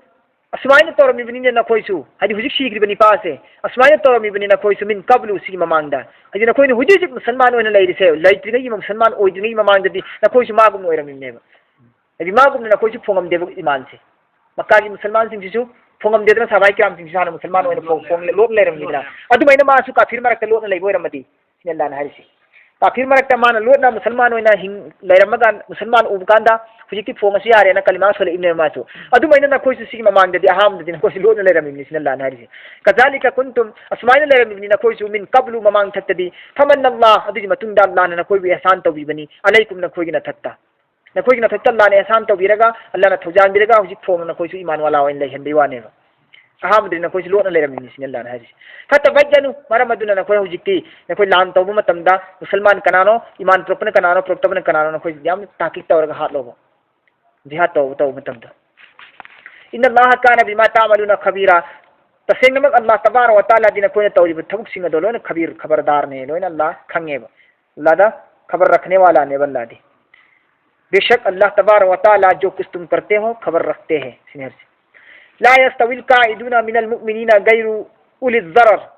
ꯑꯁꯨꯃꯥꯏꯅ ꯇꯧꯔꯝꯃꯤꯕꯅꯤꯅꯦ ꯅꯈꯣꯏꯁꯨ, ꯍꯥꯏꯗꯤ ꯍꯧꯖꯤꯛ ꯁꯤꯈ꯭ꯔꯤꯕ ꯅꯤꯄꯥꯁꯦ, ꯑꯁꯨꯃꯥꯏꯅ ꯇꯧꯔꯝꯃꯤꯕꯅꯤ ꯅꯈꯣꯏꯁꯨ, "ꯃꯤꯟ ꯀꯕꯂꯨ", ꯁꯤꯒꯤ ꯃꯃꯥꯡꯗ꯫ ꯍꯥꯏꯗꯤ ꯅꯈꯣꯏꯅ ꯍꯧꯖꯤꯛ ꯍꯧꯖꯤꯛ ꯃꯨꯁꯜꯃꯥꯟ ꯑꯣꯏꯅ ꯂꯩꯔꯤꯁꯦ, ꯂꯩꯇ꯭ꯔꯤꯉꯩꯒꯤ ꯃꯨꯁꯜꯃꯥꯟ ꯑꯣꯏꯗ꯭ꯔꯤꯉꯩꯒꯤ ꯃꯃꯥꯡꯗꯗꯤ ꯅꯈꯣꯏꯁꯨ ꯃꯥꯒꯨꯝꯅ ꯑꯣꯏꯔꯝꯃꯤꯕꯅꯦꯕ꯫ ꯍꯥꯏꯗꯤ ꯃꯥꯒꯨꯝꯅ ꯅꯈꯣꯏꯁꯨ ꯐꯣꯡꯉꯝꯗꯦꯕ ꯏꯃꯥꯟꯁꯦ꯫ ꯃꯛꯀꯥꯒꯤ ꯃꯨꯁꯜꯃꯥꯟꯁꯤꯡꯁꯤꯁꯨ ꯐꯣꯡꯉꯝꯗꯦꯗꯅ, ꯁꯍꯥꯕꯥꯏ ꯀꯤꯔꯥꯝꯁꯤꯡꯁꯤꯁꯨ ꯍꯥꯟꯅ ꯃꯨꯁꯜꯃꯥꯟ ꯑꯣꯏꯅ ꯐꯣꯡ-, ꯐꯣꯡ-, ꯂꯣꯠꯅ ꯂꯩꯔꯝꯃꯤꯗꯅ꯫ ꯑꯗꯨꯃꯥꯏꯅ ꯃꯥꯁꯨ ꯀꯥꯐꯤꯔ ꯃꯔꯛꯇ ꯂꯣꯠꯅ ꯂꯩꯕ ꯑꯣꯏꯔꯝꯃꯗꯤ, ꯁꯤꯅꯤ ꯑꯜꯂꯥꯍꯅ ꯍꯥꯏꯔꯤꯁꯦ꯫ ꯀꯥꯐꯤꯔ ꯃꯔꯛꯇ ꯃꯥꯅ ꯂꯣꯠꯅ ꯃꯨꯁꯜꯃꯥꯟ ꯑꯣꯏꯅ ꯍꯤꯡ-, ꯂꯩꯔꯝꯃꯒ ꯃꯨꯁꯜꯃꯥꯟ ꯎꯕ ꯀꯥꯟꯗ ꯍꯧꯖꯤꯛꯇꯤ ꯐꯣꯡꯉꯁꯨ ꯌꯥꯔꯦꯅ ꯀꯂꯤꯃꯥ ꯁꯣꯜꯂꯛꯏꯕꯅꯦꯕ ꯃꯥꯁꯨ꯫ ꯑꯗꯨꯃꯥꯏꯅ ꯅꯈꯣꯏꯁꯨ ꯁꯤꯒꯤ ꯃꯃꯥꯡꯗꯗꯤ ꯑꯍꯥꯟꯕꯗꯗꯤ ꯅꯈꯣꯏꯁꯨ ꯂꯣꯠꯅ ꯂꯩꯔꯝꯃꯤꯕꯅꯤ, ꯁꯤꯅꯤ ꯑꯜꯂꯥꯍꯅ ꯍꯥꯏꯔꯤꯁꯦ꯫ "ꯀꯖꯥꯂꯤꯀ ꯀꯨꯟꯇꯨꯝ", ꯑꯁꯨꯃꯥꯏꯅ ꯂꯩꯔꯝꯃꯤꯕꯅꯤ ꯅꯈꯣꯏꯁꯨ, "ꯃꯤꯟ ꯀꯕꯂꯨ", ꯃꯃꯥꯡ ꯊꯛꯇꯗꯤ꯫ "ꯐꯃꯟꯅ ꯑꯜꯂꯥꯍ", ꯑꯗꯨꯒꯤ ꯃꯇꯨꯡꯗ ꯑꯜꯂꯥꯍꯅ ꯅꯈꯣꯏꯕꯨ ꯑꯦꯍꯁꯥꯟ ꯇꯧꯕꯤꯕꯅꯤ, "ꯑꯂꯩꯀꯨꯝ", ꯅꯈꯣꯏꯒꯤ ꯅꯊꯛꯇ꯫ ꯅꯈꯣꯏꯒꯤ ꯅꯊꯛꯇ ꯑꯜꯂꯥꯍꯅ ꯑꯦꯍꯁꯥꯟ ꯇꯧꯕꯤꯔꯒ, ꯑꯜꯂꯥꯍꯅ ꯊꯧꯖꯥꯟꯕꯤꯔꯒ ꯍꯧꯖꯤꯛ ꯐꯣꯡꯅ ꯅꯈꯣꯏꯁꯨ ꯏꯃꯥꯟ ꯋꯥꯂꯥ ꯑꯣꯏꯅ ꯂꯩꯍꯟꯕꯒꯤ ꯋꯥꯅꯦꯕ꯫ ꯑꯍꯥꯟꯕꯗꯗꯤ ꯅꯈꯣꯏꯁꯨ ꯂꯣꯠꯅ ꯂꯩꯔꯝꯃꯤꯅꯤ, ꯁꯤꯅꯤ ꯑꯜꯂꯥꯍꯅ ꯍꯥꯏꯔꯤꯁꯦ꯫ "ꯐꯇꯕꯩꯌꯅꯨ", ꯃꯔꯝ ꯑꯗꯨꯅ ꯅꯈꯣꯏ ꯍꯧꯖꯤꯛꯇꯤ ꯅꯈꯣꯏ ꯂꯥꯟ ꯇꯧꯕ ꯃꯇꯝꯗ ꯃꯨꯁꯜꯃꯥꯟ ꯀꯅꯥꯅꯣ, ꯏꯃꯥꯟ ꯄꯨꯔꯛꯄꯅ ꯀꯅꯥꯅꯣ, ꯄꯨꯔꯛꯇꯕꯅ ꯀꯅꯥꯅꯣ, ꯅꯈꯣꯏ ꯌꯥꯝꯅ ꯇꯥꯀꯤꯛ ꯇꯧꯔꯒ ꯍꯥꯠꯂꯣꯕ꯫ ꯖꯤꯍꯥꯗ ꯇꯧꯕ, ꯇꯧꯕ ꯃꯇꯝꯗ꯫ "ꯏꯟꯅ ꯑꯜꯂꯥꯍ ꯀꯥꯅ ꯕꯤꯃꯥ ꯇꯥꯃꯂꯨꯅ ꯈꯕꯤꯔꯥ", ꯇꯁꯦꯡꯅꯃꯛ ꯑꯜꯂꯥꯍ ꯇꯕꯥꯔꯛ ꯋ ꯇꯥꯂꯥꯗꯤ ꯅꯈꯣꯏꯅ ꯇꯧꯔꯤꯕ ꯊꯕꯛꯁꯤꯡ ꯑꯗꯣ ꯂꯣꯏꯅ ꯈꯕꯤꯔ, ꯈꯕꯔꯗꯥꯔꯅꯦ, ꯂꯣꯏꯅ ꯑꯜꯂꯥꯍ ꯈꯪꯉꯦꯕ꯫ ꯑꯜꯂꯥꯍꯗ ꯈꯕꯔ ꯔꯈꯅꯦ ꯋꯥꯂꯥꯅꯦꯕ ꯑꯜꯂꯥꯍꯗꯤ꯫ "ꯕꯦꯁꯛ ꯑꯜꯂꯥꯍ ꯇꯕꯥꯔꯛ ꯋ ꯇꯥꯂꯥ ꯖꯣ ꯀꯨꯆ ꯇꯨꯝ ꯀꯔꯇꯦ ꯍꯣ ꯈꯕꯔ ꯔꯈꯇꯦ ꯍꯦ", ꯁꯤꯅꯤ ꯍꯥꯏꯔꯤꯁꯦ꯫ "ꯂꯥ ꯌꯁꯇꯋꯤꯜ ꯀꯥꯏꯗꯨꯅ ꯃꯤꯅꯜ ꯃꯨꯑꯃꯤꯅꯤꯅ ꯒꯩꯔꯨ ꯎꯂꯤ ꯖꯔꯔ",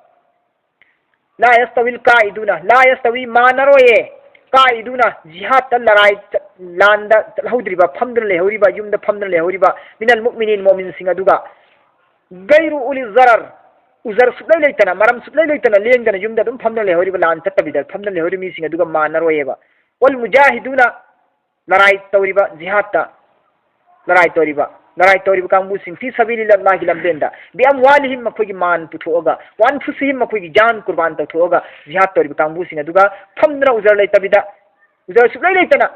ꯂꯥ ꯌꯁꯇꯋꯤꯜ ꯀꯥꯏꯗꯨꯅ, ꯂꯥ ꯌꯁꯇꯋꯤ, ꯃꯥꯟꯅꯔꯣꯏꯌꯦ, ꯀꯥꯏꯗꯨꯅ, ꯖꯤꯍꯥꯗꯇ, ꯂꯔꯥꯏ ꯆꯠ-, ꯂꯥꯟꯗ ꯆꯠꯍꯧꯗ꯭ꯔꯤꯕ, ꯐꯝꯗꯨꯅ ꯂꯩꯍꯧꯔꯤꯕ, ꯌꯨꯝꯗ ꯐꯝꯗꯨꯅ ꯂꯩꯍꯧꯔꯤꯕ, ꯃꯤꯅꯜ ꯃꯨꯑꯃꯤꯅꯤꯟ, ꯃꯣꯃꯤꯟꯁꯤꯡ ꯑꯗꯨꯒ, ꯒꯩꯔꯨ ꯎꯂꯤ ꯖꯔꯔ, ꯎꯖꯔ ꯁꯨꯛꯂꯩ ꯂꯩꯇꯅ, ꯃꯔꯝ ꯁꯨꯛꯂꯩ ꯂꯩꯇꯅ ꯂꯦꯡꯗꯅ ꯌꯨꯝꯗ ꯑꯗꯨꯝ ꯐꯝꯗꯨꯅ ꯂꯩꯍꯧꯔꯤꯕ, ꯂꯥꯟ ꯆꯠꯇꯕꯤꯗ ꯐꯝꯗꯨꯅ ꯂꯩꯍꯧꯔꯤꯕ ꯃꯤꯁꯤꯡ ꯑꯗꯨꯒ ꯃꯥꯟꯅꯔꯣꯏꯑꯕ꯫ ꯋꯜ ꯃꯨꯖꯥꯍꯤꯗꯨꯅ, ꯂꯔꯥꯏ ꯇꯧꯔꯤꯕ, ꯖꯤꯍꯥꯗꯇ ꯂꯔꯥꯏ ꯇꯧꯔꯤꯕ, ꯂꯔꯥꯏ ꯇꯧꯔꯤꯕ ꯀꯥꯡꯕꯨꯁꯤꯡ, ꯐꯤ ꯁꯕꯤꯂꯤꯜꯂꯥꯍꯤꯒꯤ ꯂꯝꯕꯦꯟꯗ, ꯕꯤ ꯑꯝꯋꯥꯂꯤꯍꯤꯝ, ꯃꯈꯣꯏꯒꯤ ꯃꯥꯟ ꯄꯨꯊꯣꯛꯑꯒ, ꯋꯥ ꯑꯟꯐꯨꯁꯤꯍꯤꯝ, ꯃꯈꯣꯏꯒꯤ ꯖꯥꯟ ꯀꯨꯔꯕꯥꯟ ꯇꯧꯊꯣꯛꯑꯒ ꯖꯤꯍꯥꯗ ꯇꯧꯔꯤꯕ ꯀꯥꯡꯕꯨꯁꯤꯡ ꯑꯗꯨꯒ ꯐꯝꯗꯨꯅ, ꯎꯖꯔ ꯂꯩꯇꯕꯤꯗ, ꯎꯖꯔ ꯁꯨꯛꯂꯩ ꯂꯩꯇꯅ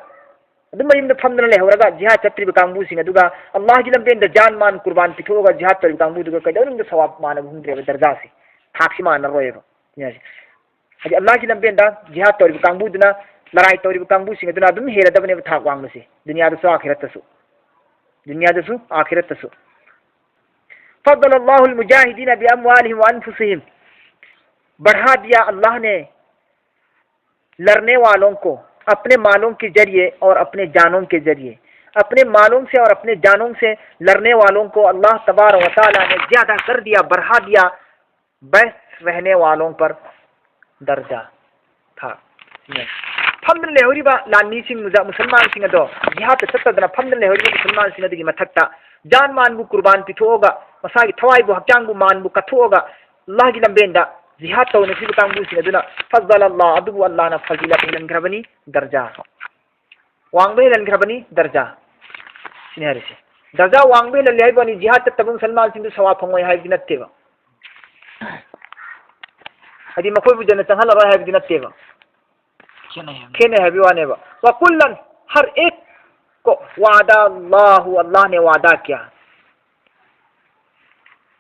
ꯑꯗꯨꯝ ꯃꯌꯨꯝꯗ ꯐꯝꯗꯨꯅ ꯂꯩꯍꯧꯔꯒ ꯖꯤꯍꯥꯗ ꯆꯠꯇ꯭ꯔꯤꯕ ꯀꯥꯡꯕꯨꯁꯤꯡ ꯑꯗꯨꯒ, ꯑꯜꯂꯥꯍꯒꯤ ꯂꯝꯕꯦꯟꯗ ꯖꯥꯟ ꯃꯥꯟ ꯀꯨꯔꯕꯥꯟ ꯄꯤꯊꯣꯛꯑꯒ ꯖꯤꯍꯥꯗ ꯇꯧꯔꯤꯕ ꯀꯥꯡꯕꯨꯗꯨꯒ ꯀꯩꯗꯧꯅꯨꯡꯗ ꯁꯋꯥꯕ ꯃꯥꯟꯅꯕ ꯐꯪꯗ꯭ꯔꯦꯕ, ꯗꯔꯖꯥꯁꯦ, ꯊꯥꯛꯁꯤ ꯃꯥꯟꯅꯔꯣꯏꯕ꯫ ꯍꯥꯏꯗꯤ ꯑꯜꯂꯥꯍꯒꯤ ꯂꯝꯕꯦꯟꯗ ꯖꯤꯍꯥꯗ ꯇꯧꯔꯤꯕ ꯀꯥꯡꯕꯨꯗꯨꯅ, ꯂꯔꯥꯏ ꯇꯧꯔꯤꯕ ꯀꯥꯡꯕꯨꯁꯤꯡ ꯑꯗꯨꯅ ꯑꯗꯨꯝ ꯍꯦꯜꯂꯗꯕꯅꯦꯕ ꯊꯥꯛ ꯋꯥꯡꯕꯁꯦ, ꯗꯨꯅꯤꯌꯥꯗꯁꯨ ꯑꯥꯈꯤꯔꯠꯇꯁꯨ꯫ ꯗꯨꯅꯤꯌꯥꯗꯁꯨ ꯑꯥꯈꯤꯔꯠꯇꯁꯨ꯫ فضل الله المجاهدين بأموالهم وأنفسهم. बढ़ा दिया अल्लाह ने लड़ने वालों को अपने मालों के जरिए और अपने जानों के जरिए। अपने मालों से और अपने जानों से लड़ने वालों को अल्लाह तबारक व तआला ने ज्यादा कर दिया, बढ़ा दिया, बैस रहने वालों पर दर्जा था। ꯐꯝꯗꯨꯅ ꯂꯩꯍꯧꯔꯤꯕ ꯂꯥꯟꯃꯤꯁꯤꯡꯗ, ꯃꯨꯁꯜꯃꯥꯟꯁꯤꯡ ꯑꯗꯣ, ꯖꯤꯍꯥꯗꯇ ꯆꯠꯇꯗꯅ ꯐꯝꯗꯨꯅ ꯂꯩꯍꯧꯔꯤꯕ ꯃꯨꯁꯜꯃꯥꯟꯁꯤꯡ ꯑꯗꯨꯒꯤ ꯃꯊꯛꯇ ꯖꯥꯟ ꯃꯥꯟꯕꯨ ꯀꯨꯔꯕꯥꯟ ꯄꯤꯊꯣꯛꯑꯒ, ꯃꯁꯥꯒꯤ ꯊꯋꯥꯏꯕꯨ ꯍꯛꯆꯥꯡꯕꯨ ꯃꯥꯟꯕꯨ ꯀꯠꯊꯣꯛꯑꯒ ꯑꯜꯂꯥꯍꯒꯤ ꯂꯝꯕꯦꯟꯗ ꯖꯤꯍꯥꯗ ꯇꯧꯅꯈꯤꯕ ꯀꯥꯡꯕꯨꯁꯤꯡ ꯑꯗꯨꯅ, ꯐꯖꯜ ꯑꯜꯂꯥꯍ, ꯑꯗꯨꯕꯨ ꯑꯜꯂꯥꯍꯅ ꯐꯖꯤꯂꯠ ꯍꯦꯜꯍꯟꯈ꯭ꯔꯕꯅꯤ, ꯗꯔꯖꯥ ꯋꯥꯡꯕ ꯍꯦꯜꯍꯟꯈ꯭ꯔꯕꯅꯤ, ꯗꯔꯖꯥ꯫ ꯁꯤꯅꯤ ꯍꯥꯏꯔꯤꯁꯦ꯫ ꯗꯔꯖꯥ ꯋꯥꯡꯕ ꯍꯦꯜꯍꯜꯂꯦ ꯍꯥꯏꯕ ꯋꯥꯅꯤ, ꯖꯤꯍꯥꯗ ꯆꯠꯇꯕ ꯃꯨꯁꯜꯃꯥꯟꯁꯤꯡꯗꯨ ꯁꯋꯥꯕ ꯐꯪꯉꯣꯏ ꯍꯥꯏꯕꯗꯤ ꯅꯠꯇꯦꯕ꯫ ꯍꯥꯏꯗꯤ ꯃꯈꯣꯏꯕꯨ ꯖꯟꯅ ꯆꯪꯍꯜꯂꯔꯣꯏ ꯍꯥꯏꯕꯗꯤ ꯅꯠꯇꯦꯕ꯫ ꯈꯦꯠꯅꯩ ꯍꯥꯏꯕꯅꯤ꯫ ꯈꯦꯠꯅꯩ ꯍꯥꯏꯕꯒꯤ ꯋꯥꯅꯦꯕ꯫ وكلا, हर एक को وعد الله, अल्लाह ने वादा किया।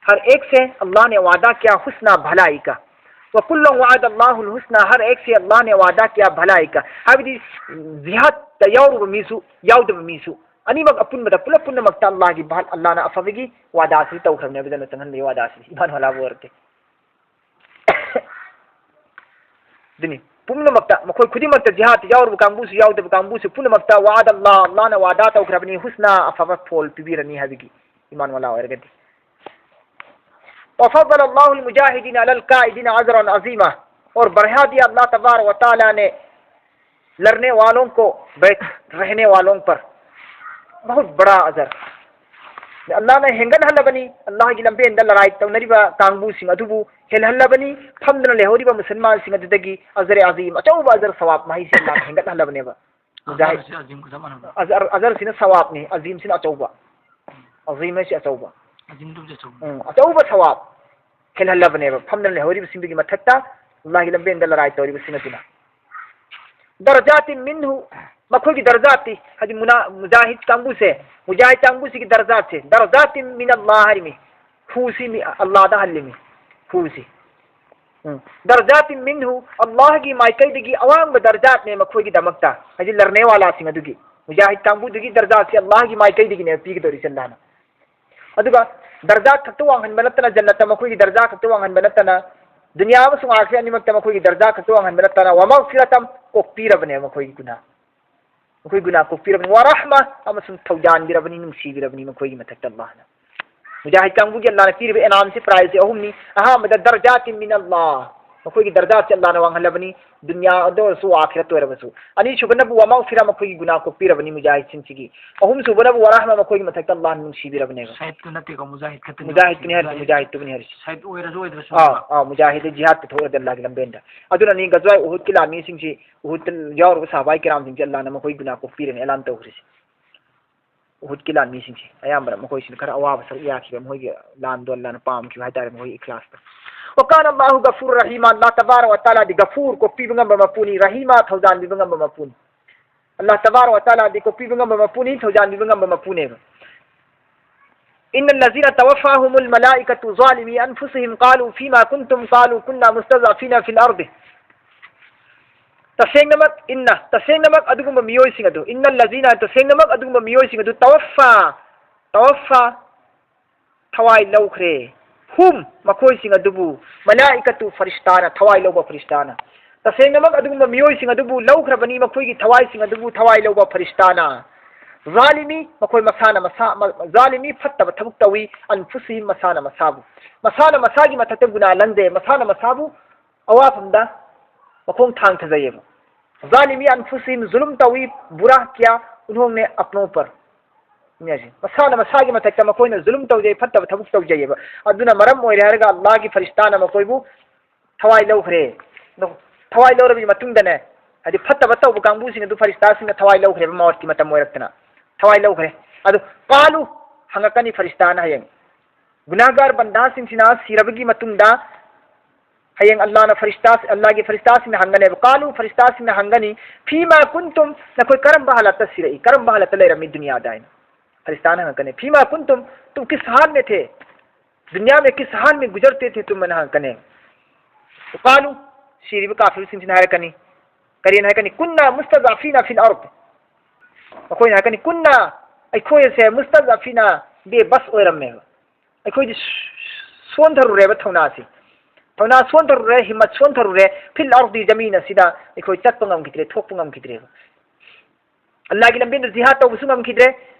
हर एक से अल्लाह ने वादा किया हुस्ना, भलाई का। وكلا وعد الله الحسنى, हर एक से अल्लाह ने वादा किया भलाई का꯫ ꯍꯥꯏꯕꯗꯤ ꯖꯤꯍꯥꯗꯇ ꯌꯥꯎꯔꯨꯕ ꯃꯤꯁꯨ ꯌꯥꯎꯗꯕ ꯃꯤꯁꯨ ꯑꯅꯤꯃꯛ ꯑꯄꯨꯟꯕꯗ, ꯄꯨꯂꯞ ꯄꯨꯝꯅꯃꯛꯇ ꯑꯜꯂꯥꯍꯒꯤ ꯚꯥ-, ꯑꯜꯂꯥꯍꯅ ꯑꯐꯕꯒꯤ ꯋꯥꯗꯥꯁꯤ ꯇꯧꯈ꯭ꯔꯕꯅꯦꯕ, ꯖꯟꯅ ꯆꯪꯍꯟꯕꯒꯤ ꯋꯥꯗꯥꯁꯤ꯫ ꯏꯃꯥꯟ ꯋꯥꯂꯥꯕꯨ ꯑꯣꯏꯔꯗꯤ꯫ ꯑꯗꯨꯅꯤ, ꯄꯨꯝꯅꯃꯛꯇ, ꯃꯈꯣꯏ ꯈꯨꯗꯤꯡꯃꯛꯇ, ꯖꯤꯍꯥꯗꯇ ꯌꯥꯎꯔꯨꯕ ꯀꯥꯡꯕꯨꯁꯨ ꯌꯥꯎꯗꯕ ꯀꯥꯡꯕꯨꯁꯨ ꯄꯨꯝꯅꯃꯛꯇ, وعد الله, ꯑꯜꯂꯥꯍꯅ ꯋꯥꯗꯥ ꯇꯧꯈ꯭ꯔꯕꯅꯤ, ꯍꯨꯁꯅꯥ, ꯑꯐꯕ ꯐꯣꯜ ꯄꯤꯕꯤꯔꯅꯤ ꯍꯥꯏꯕꯒꯤ, ꯏꯃꯥꯟ ꯋꯥꯂꯥ ꯑꯣꯏꯔꯒꯗꯤ꯫ وفضل الله المجاهدين على القاعدين أجرا عظيما, और बढ़ा दिया अल्लाह तबारक व तआला ने लड़ने वालों को, बैठ, रहने वालों पर बहुत बड़ा अजर। ꯑꯜꯂꯥꯍꯅ ꯍꯦꯟꯒꯠꯍꯜꯂꯕꯅꯤ, ꯑꯜꯂꯥꯍꯒꯤ ꯂꯝꯕꯦꯟꯗ ꯂꯔꯥꯏ ꯇꯧꯅꯔꯤꯕ ꯀꯥꯡꯕꯨꯁꯤꯡ ꯑꯗꯨꯕꯨ ꯍꯦꯜꯍꯜꯂꯕꯅꯤ, ꯐꯝꯗꯨꯅ ꯂꯩꯍꯧꯔꯤꯕ ꯃꯨꯁꯜꯃꯥꯟꯁꯤꯡ ꯑꯗꯨꯗꯒꯤ ꯑꯖꯔ ꯑꯖꯤꯝ, ꯑꯆꯧꯕ ꯑꯖꯔ ꯁꯋꯥꯕ ꯃꯍꯩꯁꯦ ꯑꯜꯂꯥꯍꯅ ꯍꯦꯟꯒꯠꯍꯜꯂꯕꯅꯦꯕ꯫ ꯃꯨꯖꯥꯍꯤꯗ꯫ ꯑꯖꯔꯁꯤ ꯑꯖꯤꯝꯒ ꯆꯞ ꯃꯥꯟꯅꯕ꯫ ꯑꯖꯔ, ꯑꯖꯔꯁꯤꯅ ꯁꯋꯥꯕꯅꯤ, ꯑꯖꯤꯝꯁꯤꯅ ꯑꯆꯧꯕ꯫ ꯑꯖꯤꯝ ꯍꯥꯏꯁꯤ ꯑꯆꯧꯕ꯫ ꯑꯖꯤꯝꯗꯨꯕꯨꯗꯤ ꯑꯆꯧꯕ꯫ ꯎꯝ, ꯑꯆꯧꯕ ꯁꯋꯥꯕ ꯍꯦꯜꯍꯜꯂꯕꯅꯦꯕ ꯐꯝꯗꯨꯅ ꯂꯩꯍꯧꯔꯤꯕꯁꯤꯡꯗꯨꯒꯤ ꯃꯊꯛꯇ, ꯑꯜꯂꯥꯍꯒꯤ ꯂꯝꯕꯦꯟꯗ ꯂꯔꯥꯏ ꯇꯧꯔꯤꯕꯁꯤꯡ ꯑꯗꯨꯅ꯫ ꯗꯔꯖꯥꯇꯤꯟ ꯃꯤꯟꯍꯨ, ꯃꯈꯣꯏꯒꯤ ꯗꯔꯖꯥꯠꯇꯤ, ꯍꯥꯏꯗꯤ ꯃꯨꯅꯥ-, ꯃꯨꯖꯥꯍꯤꯗ ꯀꯥꯡꯕꯨꯁꯦ, ꯃꯨꯖꯥꯍꯤꯗ ꯀꯥꯡꯕꯨꯁꯤꯒꯤ ꯗꯔꯖꯥꯠꯁꯦ, ꯗꯔꯖꯥꯇꯤꯟ ꯃꯤꯅ ꯑꯜꯂꯥꯍ ꯍꯥꯏꯔꯤꯃꯤ, ꯍꯨꯁꯤ ꯃꯤ-, ꯑꯜꯂꯥꯍꯗ ꯍꯜꯂꯤꯃꯤ, ꯍꯨꯁꯤ꯫ ꯎꯝ꯫ ꯗꯔꯖꯥꯇꯤꯟ ꯃꯤꯟꯍꯨ, ꯑꯜꯂꯥꯍꯒꯤ ꯃꯥꯏꯀꯩꯗꯒꯤ ꯑꯋꯥꯡꯕ ꯗꯔꯖꯥꯠꯅꯦ ꯃꯈꯣꯏꯒꯤꯗꯃꯛꯇ, ꯍꯥꯏꯗꯤ ꯂꯔꯅꯦꯋꯥꯂꯥꯁꯤꯡ ꯑꯗꯨꯒꯤ, ꯃꯨꯖꯥꯍꯤꯗ ꯀꯥꯡꯕꯨꯗꯨꯒꯤ ꯗꯔꯖꯥꯠꯁꯦ ꯑꯜꯂꯥꯍꯒꯤ ꯃꯥꯏꯀꯩꯗꯒꯤꯅꯦ ꯄꯤꯒꯗꯧꯔꯤꯁꯦ ꯑꯜꯂꯥꯍꯅ꯫ ꯑꯗꯨꯒ ꯗꯔꯖꯥ ꯈꯛꯇ ꯋꯥꯡꯍꯟꯕ ꯅꯠꯇꯅ, ꯖꯟꯅꯠꯇ ꯃꯈꯣꯏꯒꯤ ꯗꯔꯖꯥ ꯈꯛꯇ ꯋꯥꯡꯍꯟꯕ ꯅꯠꯇꯅ, ꯗꯨꯅꯤꯌꯥ ꯑꯃꯁꯨꯡ ꯑꯥꯈꯤꯔꯥꯠ ꯑꯅꯤꯃꯛꯇ ꯃꯈꯣꯏꯒꯤ ꯗꯔꯖꯥ ꯈꯛꯇ ꯋꯥꯡꯍꯟꯕ ꯅꯠꯇꯅ, ꯋꯃꯒꯐꯤꯔꯥꯇꯝ, ꯀꯣꯛꯄꯤꯔꯕꯅꯦ ꯃꯈꯣꯏꯒꯤ ꯒꯨꯅꯥ꯫ ꯃꯈꯣꯏ ꯒꯨꯅꯥ ꯀꯣꯛꯄꯤꯔꯕꯅꯤ, ꯋꯔꯍꯃ, ꯑꯃꯁꯨꯡ ꯊꯧꯖꯥꯟꯕꯤꯔꯕꯅꯤ, ꯅꯨꯡꯁꯤꯕꯤꯔꯕꯅꯤ ꯃꯈꯣꯏꯒꯤ ꯃꯊꯛꯇ ꯑꯜꯂꯥꯍꯅ꯫ ꯃꯨꯖꯥꯍꯤꯗ ꯀꯥꯡꯕꯨꯒꯤ ꯑꯜꯂꯥꯍꯅ ꯄꯤꯔꯤꯕ ꯏꯅꯥꯝꯁꯤ, ꯄ꯭ꯔꯥꯏꯖꯁꯤ ꯑꯍꯨꯝꯅꯤ꯫ ꯑꯍꯥꯟꯕꯗ ꯗꯔꯖꯥꯇꯤꯟ ꯃꯤꯅ ꯑꯜꯂꯥꯍ, ꯃꯈꯣꯏꯒꯤ ꯗꯔꯖꯥꯠꯁꯤ ꯑꯜꯂꯥꯍꯅ ꯋꯥꯡꯍꯜꯂꯕꯅꯤ, ꯗꯨꯅꯤꯌꯥꯗ ꯑꯣꯏꯔꯁꯨ ꯑꯥꯈꯤꯔꯠꯇ ꯑꯣꯏꯔꯕꯁꯨ꯫ ꯑꯅꯤꯁꯨꯕꯅꯕꯨ ꯋꯃꯒꯐꯤꯔꯥ, ꯃꯈꯣꯏꯒꯤ ꯒꯨꯅꯥ ꯀꯣꯛꯄꯤꯔꯕꯅꯤ ꯃꯨꯖꯥꯍꯤꯗꯁꯤꯡꯁꯤꯒꯤ꯫ ꯑꯍꯨꯝꯁꯨꯕꯅ ꯋꯔꯍꯃ, ꯃꯈꯣꯏꯒꯤ ꯃꯊꯛꯇ ꯑꯜꯂꯥꯍꯅ ꯅꯨꯡꯁꯤꯕꯤꯔꯕꯅꯦꯕ꯫ ꯁꯍꯤꯗꯇꯨ ꯅꯠꯇꯦꯀꯣ, ꯃꯨꯖꯥꯍꯤꯗ ꯈꯛꯇꯅꯤ꯫ ꯃꯨꯖꯥꯍꯤꯗꯇꯨꯅꯤ ꯍꯥꯏꯔꯤꯁꯦ, ꯃꯨꯖꯥꯍꯤꯗ꯫ ꯃꯨꯖꯥꯍꯤꯗꯇꯨꯅꯤ ꯍꯥꯏꯔꯤꯁꯦ꯫ ꯁꯍꯤꯗ ꯑꯣꯏꯔꯁꯨ ꯑꯣꯏꯗ꯭ꯔꯁꯨ꯫ ꯑꯥ, ꯑꯥ, ꯃꯨꯖꯥꯍꯤꯗ ꯖꯤꯍꯥꯗꯇ ꯊꯣꯛꯑꯗꯤ ꯑꯜꯂꯥꯍꯒꯤ ꯂꯝꯕꯦꯟꯗ꯫ ꯑꯗꯨꯅꯅꯤ ꯒꯖꯋꯥꯏ ꯎꯍꯨꯗꯀꯤ ꯂꯥꯟꯃꯤꯁꯤꯡꯁꯤ, ꯎꯍꯨꯗꯇ ꯌꯥꯎꯔꯕ ꯁꯍꯥꯕꯥꯏ ꯀꯤꯔꯥꯝꯁꯤꯡꯁꯤ ꯑꯜꯂꯥꯍꯅ ꯃꯈꯣꯏ ꯒꯨꯅꯥ ꯀꯣꯛꯄꯤꯔꯦꯅ ꯑꯦꯂꯥꯟ ꯇꯧꯈ꯭ꯔꯤꯁꯤ꯫ ꯎꯍꯨꯗꯀꯤ ꯂꯥꯟꯃꯤꯁꯤꯡꯁꯤ ꯑꯌꯥꯝꯕꯅ ꯃꯈꯣꯏꯁꯤꯅ ꯈꯔ ꯑꯋꯥꯕ ꯁꯔꯨꯛ ꯌꯥꯈꯤꯕ, ꯃꯈꯣꯏꯒꯤ ꯂꯥꯟꯗꯣ ꯑꯜꯂꯥꯍꯅ ꯄꯥꯝꯈꯤꯕ ꯍꯥꯏꯇꯥꯔꯦ, ꯃꯈꯣꯏꯒꯤ ꯏꯈ꯭ꯂꯥꯁꯇ꯫ ꯋꯀꯥꯅ ꯑꯜꯂꯥꯍꯨ ꯒꯐꯨꯔ ꯔꯍꯤꯃꯥ, ꯑꯜꯂꯥꯍ ꯇꯕꯥꯔꯛ ꯋ ꯇꯥꯂꯥꯗꯤ ꯒꯐꯨꯔ, ꯀꯣꯛꯄꯤꯕ ꯉꯝꯕ ꯃꯄꯨꯅꯤ, ꯔꯍꯤꯃꯥ, ꯊꯧꯖꯥꯟꯕꯤꯕ ꯉꯝꯕ ꯃꯄꯨꯅꯤ꯫ ꯑꯜꯂꯥꯍ ꯇꯕꯥꯔꯛ ꯋ ꯇꯥꯂꯥꯗꯤ ꯀꯣꯛꯄꯤꯕ ꯉꯝꯕ ꯃꯄꯨꯅꯤ, ꯊꯧꯖꯥꯟꯕꯤꯕ ꯉꯝꯕ ꯃꯄꯨꯅꯦꯕ꯫ إن الذين توفاهم الملائكة ظالمي أنفسهم قالوا فيما كنتم قالوا كنا مستضعفين في الأرض. ꯇꯁꯦꯡꯅꯃꯛ, ꯏꯟꯅ, ꯇꯁꯦꯡꯅꯃꯛ ꯑꯗꯨꯒꯨꯝꯕ ꯃꯤꯑꯣꯏꯁꯤꯡ ꯑꯗꯨ, ꯏꯟꯅ ꯂꯖꯤꯅ, ꯇꯁꯦꯡꯅꯃꯛ ꯑꯗꯨꯒꯨꯝꯕ ꯃꯤꯑꯣꯏꯁꯤꯡ ꯑꯗꯨ, ꯇꯋꯐꯥ, ꯇꯋꯐꯥ, ꯊꯋꯥꯏ ꯂꯧꯈ꯭ꯔꯦ꯫ ꯍꯨꯝ, ꯃꯈꯣꯏꯁꯤꯡ ꯑꯗꯨꯕꯨ, ꯃꯂꯥꯏꯀꯠꯇꯨ, ꯐꯔꯤꯁꯇꯥꯅ, ꯊꯋꯥꯏ ꯂꯧꯕ ꯐꯔꯤꯁꯇꯥꯅ꯫ ꯇꯁꯦꯡꯅꯃꯛ ꯑꯗꯨꯒꯨꯝꯕ ꯃꯤꯑꯣꯏꯁꯤꯡ ꯑꯗꯨꯕꯨ ꯂꯧꯈ꯭ꯔꯕꯅꯤ, ꯃꯈꯣꯏꯒꯤ ꯊꯋꯥꯏꯁꯤꯡ ꯑꯗꯨꯕꯨ ꯊꯋꯥꯏ ꯂꯧꯕ ꯐꯔꯤꯁꯇꯥꯅ꯫ ꯖꯥꯂꯤꯃꯤ, ꯃꯈꯣꯏ ꯃꯁꯥꯅ ꯃꯁꯥ, ꯃ-, ꯖꯥꯂꯤꯃꯤ, ꯐꯠꯇꯕ ꯊꯕꯛ ꯇꯧꯏ, ꯑꯟꯐꯨꯁꯤꯍꯤꯝ, ꯃꯁꯥꯅ ꯃꯁꯥꯕꯨ꯫ ꯃꯁꯥꯅ ꯃꯁꯥꯒꯤ ꯃꯊꯛꯇ ꯒꯨꯅꯥ ꯂꯪꯗꯦ, ꯃꯁꯥꯅ ꯃꯁꯥꯕꯨ ꯑꯋꯥꯐꯝꯗ ꯃꯈꯣꯡ ꯊꯥꯡꯊꯖꯩꯌꯦꯕ꯫ ꯖꯥꯂꯤꯃꯤ ꯑꯟꯐꯨꯁꯤꯍꯤꯝ, ꯖꯨꯂꯨꯝ ꯇꯧꯏ, ꯕꯨꯔꯥ ꯀꯤꯌꯥ ꯎꯟꯍꯣꯡꯅꯦ ꯑꯞꯅꯣ ꯄꯔ꯫ ꯃꯁꯥꯅ ꯃꯁꯥꯒꯤ ꯃꯊꯛꯇ ꯃꯈꯣꯏꯅ ꯖꯨꯂꯨꯝ ꯇꯧꯖꯩ, ꯐꯠꯇꯕ ꯊꯕꯛ ꯇꯧꯖꯩꯑꯕ꯫ ꯑꯗꯨꯅ ꯃꯔꯝ ꯑꯣꯏꯔꯦ ꯍꯥꯏꯔꯒ ꯑꯜꯂꯥꯍꯒꯤ ꯐꯔꯤꯁꯇꯥꯅ ꯃꯈꯣꯏꯕꯨ ꯊꯋꯥꯏ ꯂꯧꯈ꯭ꯔꯦ꯫ ꯑꯗꯣ ꯊꯋꯥꯏ ꯂꯧꯔꯕꯒꯤ ꯃꯇꯨꯡꯗꯅꯦ, ꯍꯥꯏꯗꯤ ꯐꯠꯇꯕ ꯇꯧꯕ ꯀꯥꯡꯕꯨꯁꯤꯡ ꯑꯗꯨ ꯐꯔꯤꯁꯇꯥꯁꯤꯡꯅ ꯊꯋꯥꯏ ꯂꯧꯈ꯭ꯔꯦꯕ, ꯃꯧꯠꯀꯤ ꯃꯇꯝ ꯑꯣꯏꯔꯛꯇꯅ ꯊꯋꯥꯏ ꯂꯧꯈ꯭ꯔꯦ꯫ ꯑꯗꯨ ꯀꯥꯂꯨ ꯍꯪꯉꯛꯀꯅꯤ ꯐꯔꯤꯁꯇꯥꯅ ꯍꯌꯦꯡ꯫ ꯒꯨꯅꯥꯒꯥꯔ ꯕꯟꯗꯥꯁꯤꯡꯁꯤꯅ ꯁꯤꯔꯕꯒꯤ ꯃꯇꯨꯡꯗ ꯍꯌꯦꯡ ꯑꯜꯂꯥꯍꯅ ꯐꯔꯤꯁꯇꯥ, ꯑꯜꯂꯥꯍꯒꯤ ꯐꯔꯤꯁꯇꯥꯁꯤꯡꯅ ꯍꯪꯒꯅꯦꯕ꯫ ꯀꯥꯂꯨ, ꯐꯔꯤꯁꯇꯥꯁꯤꯡꯅ ꯍꯪꯒꯅꯤ, "ꯐꯤꯃꯥ ꯀꯨꯟꯇꯨꯝ", ꯅꯈꯣꯏ ꯀꯔꯝꯕ ꯍꯥꯂꯠꯇ ꯁꯤꯔꯛꯏ, ꯀꯔꯝꯕ ꯍꯥꯂꯠꯇ ꯂꯩꯔꯝꯃꯤ ꯗꯨꯅꯤꯌꯥꯗ ꯍꯥꯏꯅ ꯐꯔꯤꯁꯇꯥꯅ ꯍꯪꯉꯛꯀꯅꯤ꯫ "ꯐꯤꯃꯥ ꯀꯨꯟꯇꯨꯝ, ꯇꯨꯝ ꯀꯤꯁ ꯍꯥꯜ ꯃꯦ ꯊꯦ, ꯗꯨꯅꯤꯌꯥ ꯃꯦ ꯀꯤꯁ ꯍꯥꯜ ꯃꯦ ꯒꯨꯖꯔꯇꯦ ꯊꯦ ꯇꯨꯝ" ꯍꯥꯏꯅ ꯍꯪꯉꯛꯀꯅꯤ꯫ ꯀꯥꯂꯨ, ꯁꯤꯔꯤꯕ ꯀꯥꯐꯤꯔꯁꯤꯡꯁꯤꯅ ꯍꯥꯏꯔꯛꯀꯅꯤ, ꯀꯔꯤꯅ ꯍꯥꯏꯔꯛꯀꯅꯤ? "ꯀꯨꯟꯅꯥ ꯃꯨꯁꯇꯗꯥꯐꯤꯅꯥ ꯐꯤꯜ ꯑꯔꯗ"꯫ ꯃꯈꯣꯏꯅ ꯍꯥꯏꯔꯛꯀꯅꯤ, "ꯀꯨꯟꯅꯥ", ꯑꯩꯈꯣꯏ ꯑꯁꯦ, "ꯃꯨꯁꯇꯗꯥꯐꯤꯅꯥ", ꯕꯦꯕꯁ ꯑꯣꯏꯔꯝꯃꯦꯕ꯫ ꯑꯩꯈꯣꯏꯗꯤ ꯁꯣꯟꯊꯔꯨꯔꯦꯕ ꯊꯧꯅꯥꯁꯤ꯫ ꯊꯧꯅꯥ ꯁꯣꯟꯊꯔꯨꯔꯦ, ꯍꯤꯝꯃꯠ ꯁꯣꯟꯊꯔꯨꯔꯦ꯫ ꯐꯤꯜ ꯑꯔꯗꯤ, ꯖꯃꯤꯟ ꯑꯁꯤꯗ ꯑꯩꯈꯣꯏ ꯆꯠꯄ ꯉꯝꯈꯤꯗ꯭ꯔꯦ, ꯊꯣꯛꯄ ꯉꯝꯈꯤꯗ꯭ꯔꯦꯕ꯫ ꯑꯜꯂꯥꯍꯒꯤ ꯂꯝꯕꯦꯟꯗ ꯖꯤꯍꯥꯗ ꯇꯧꯕꯁꯨ ꯉꯝꯈꯤꯗ꯭ꯔꯦ꯫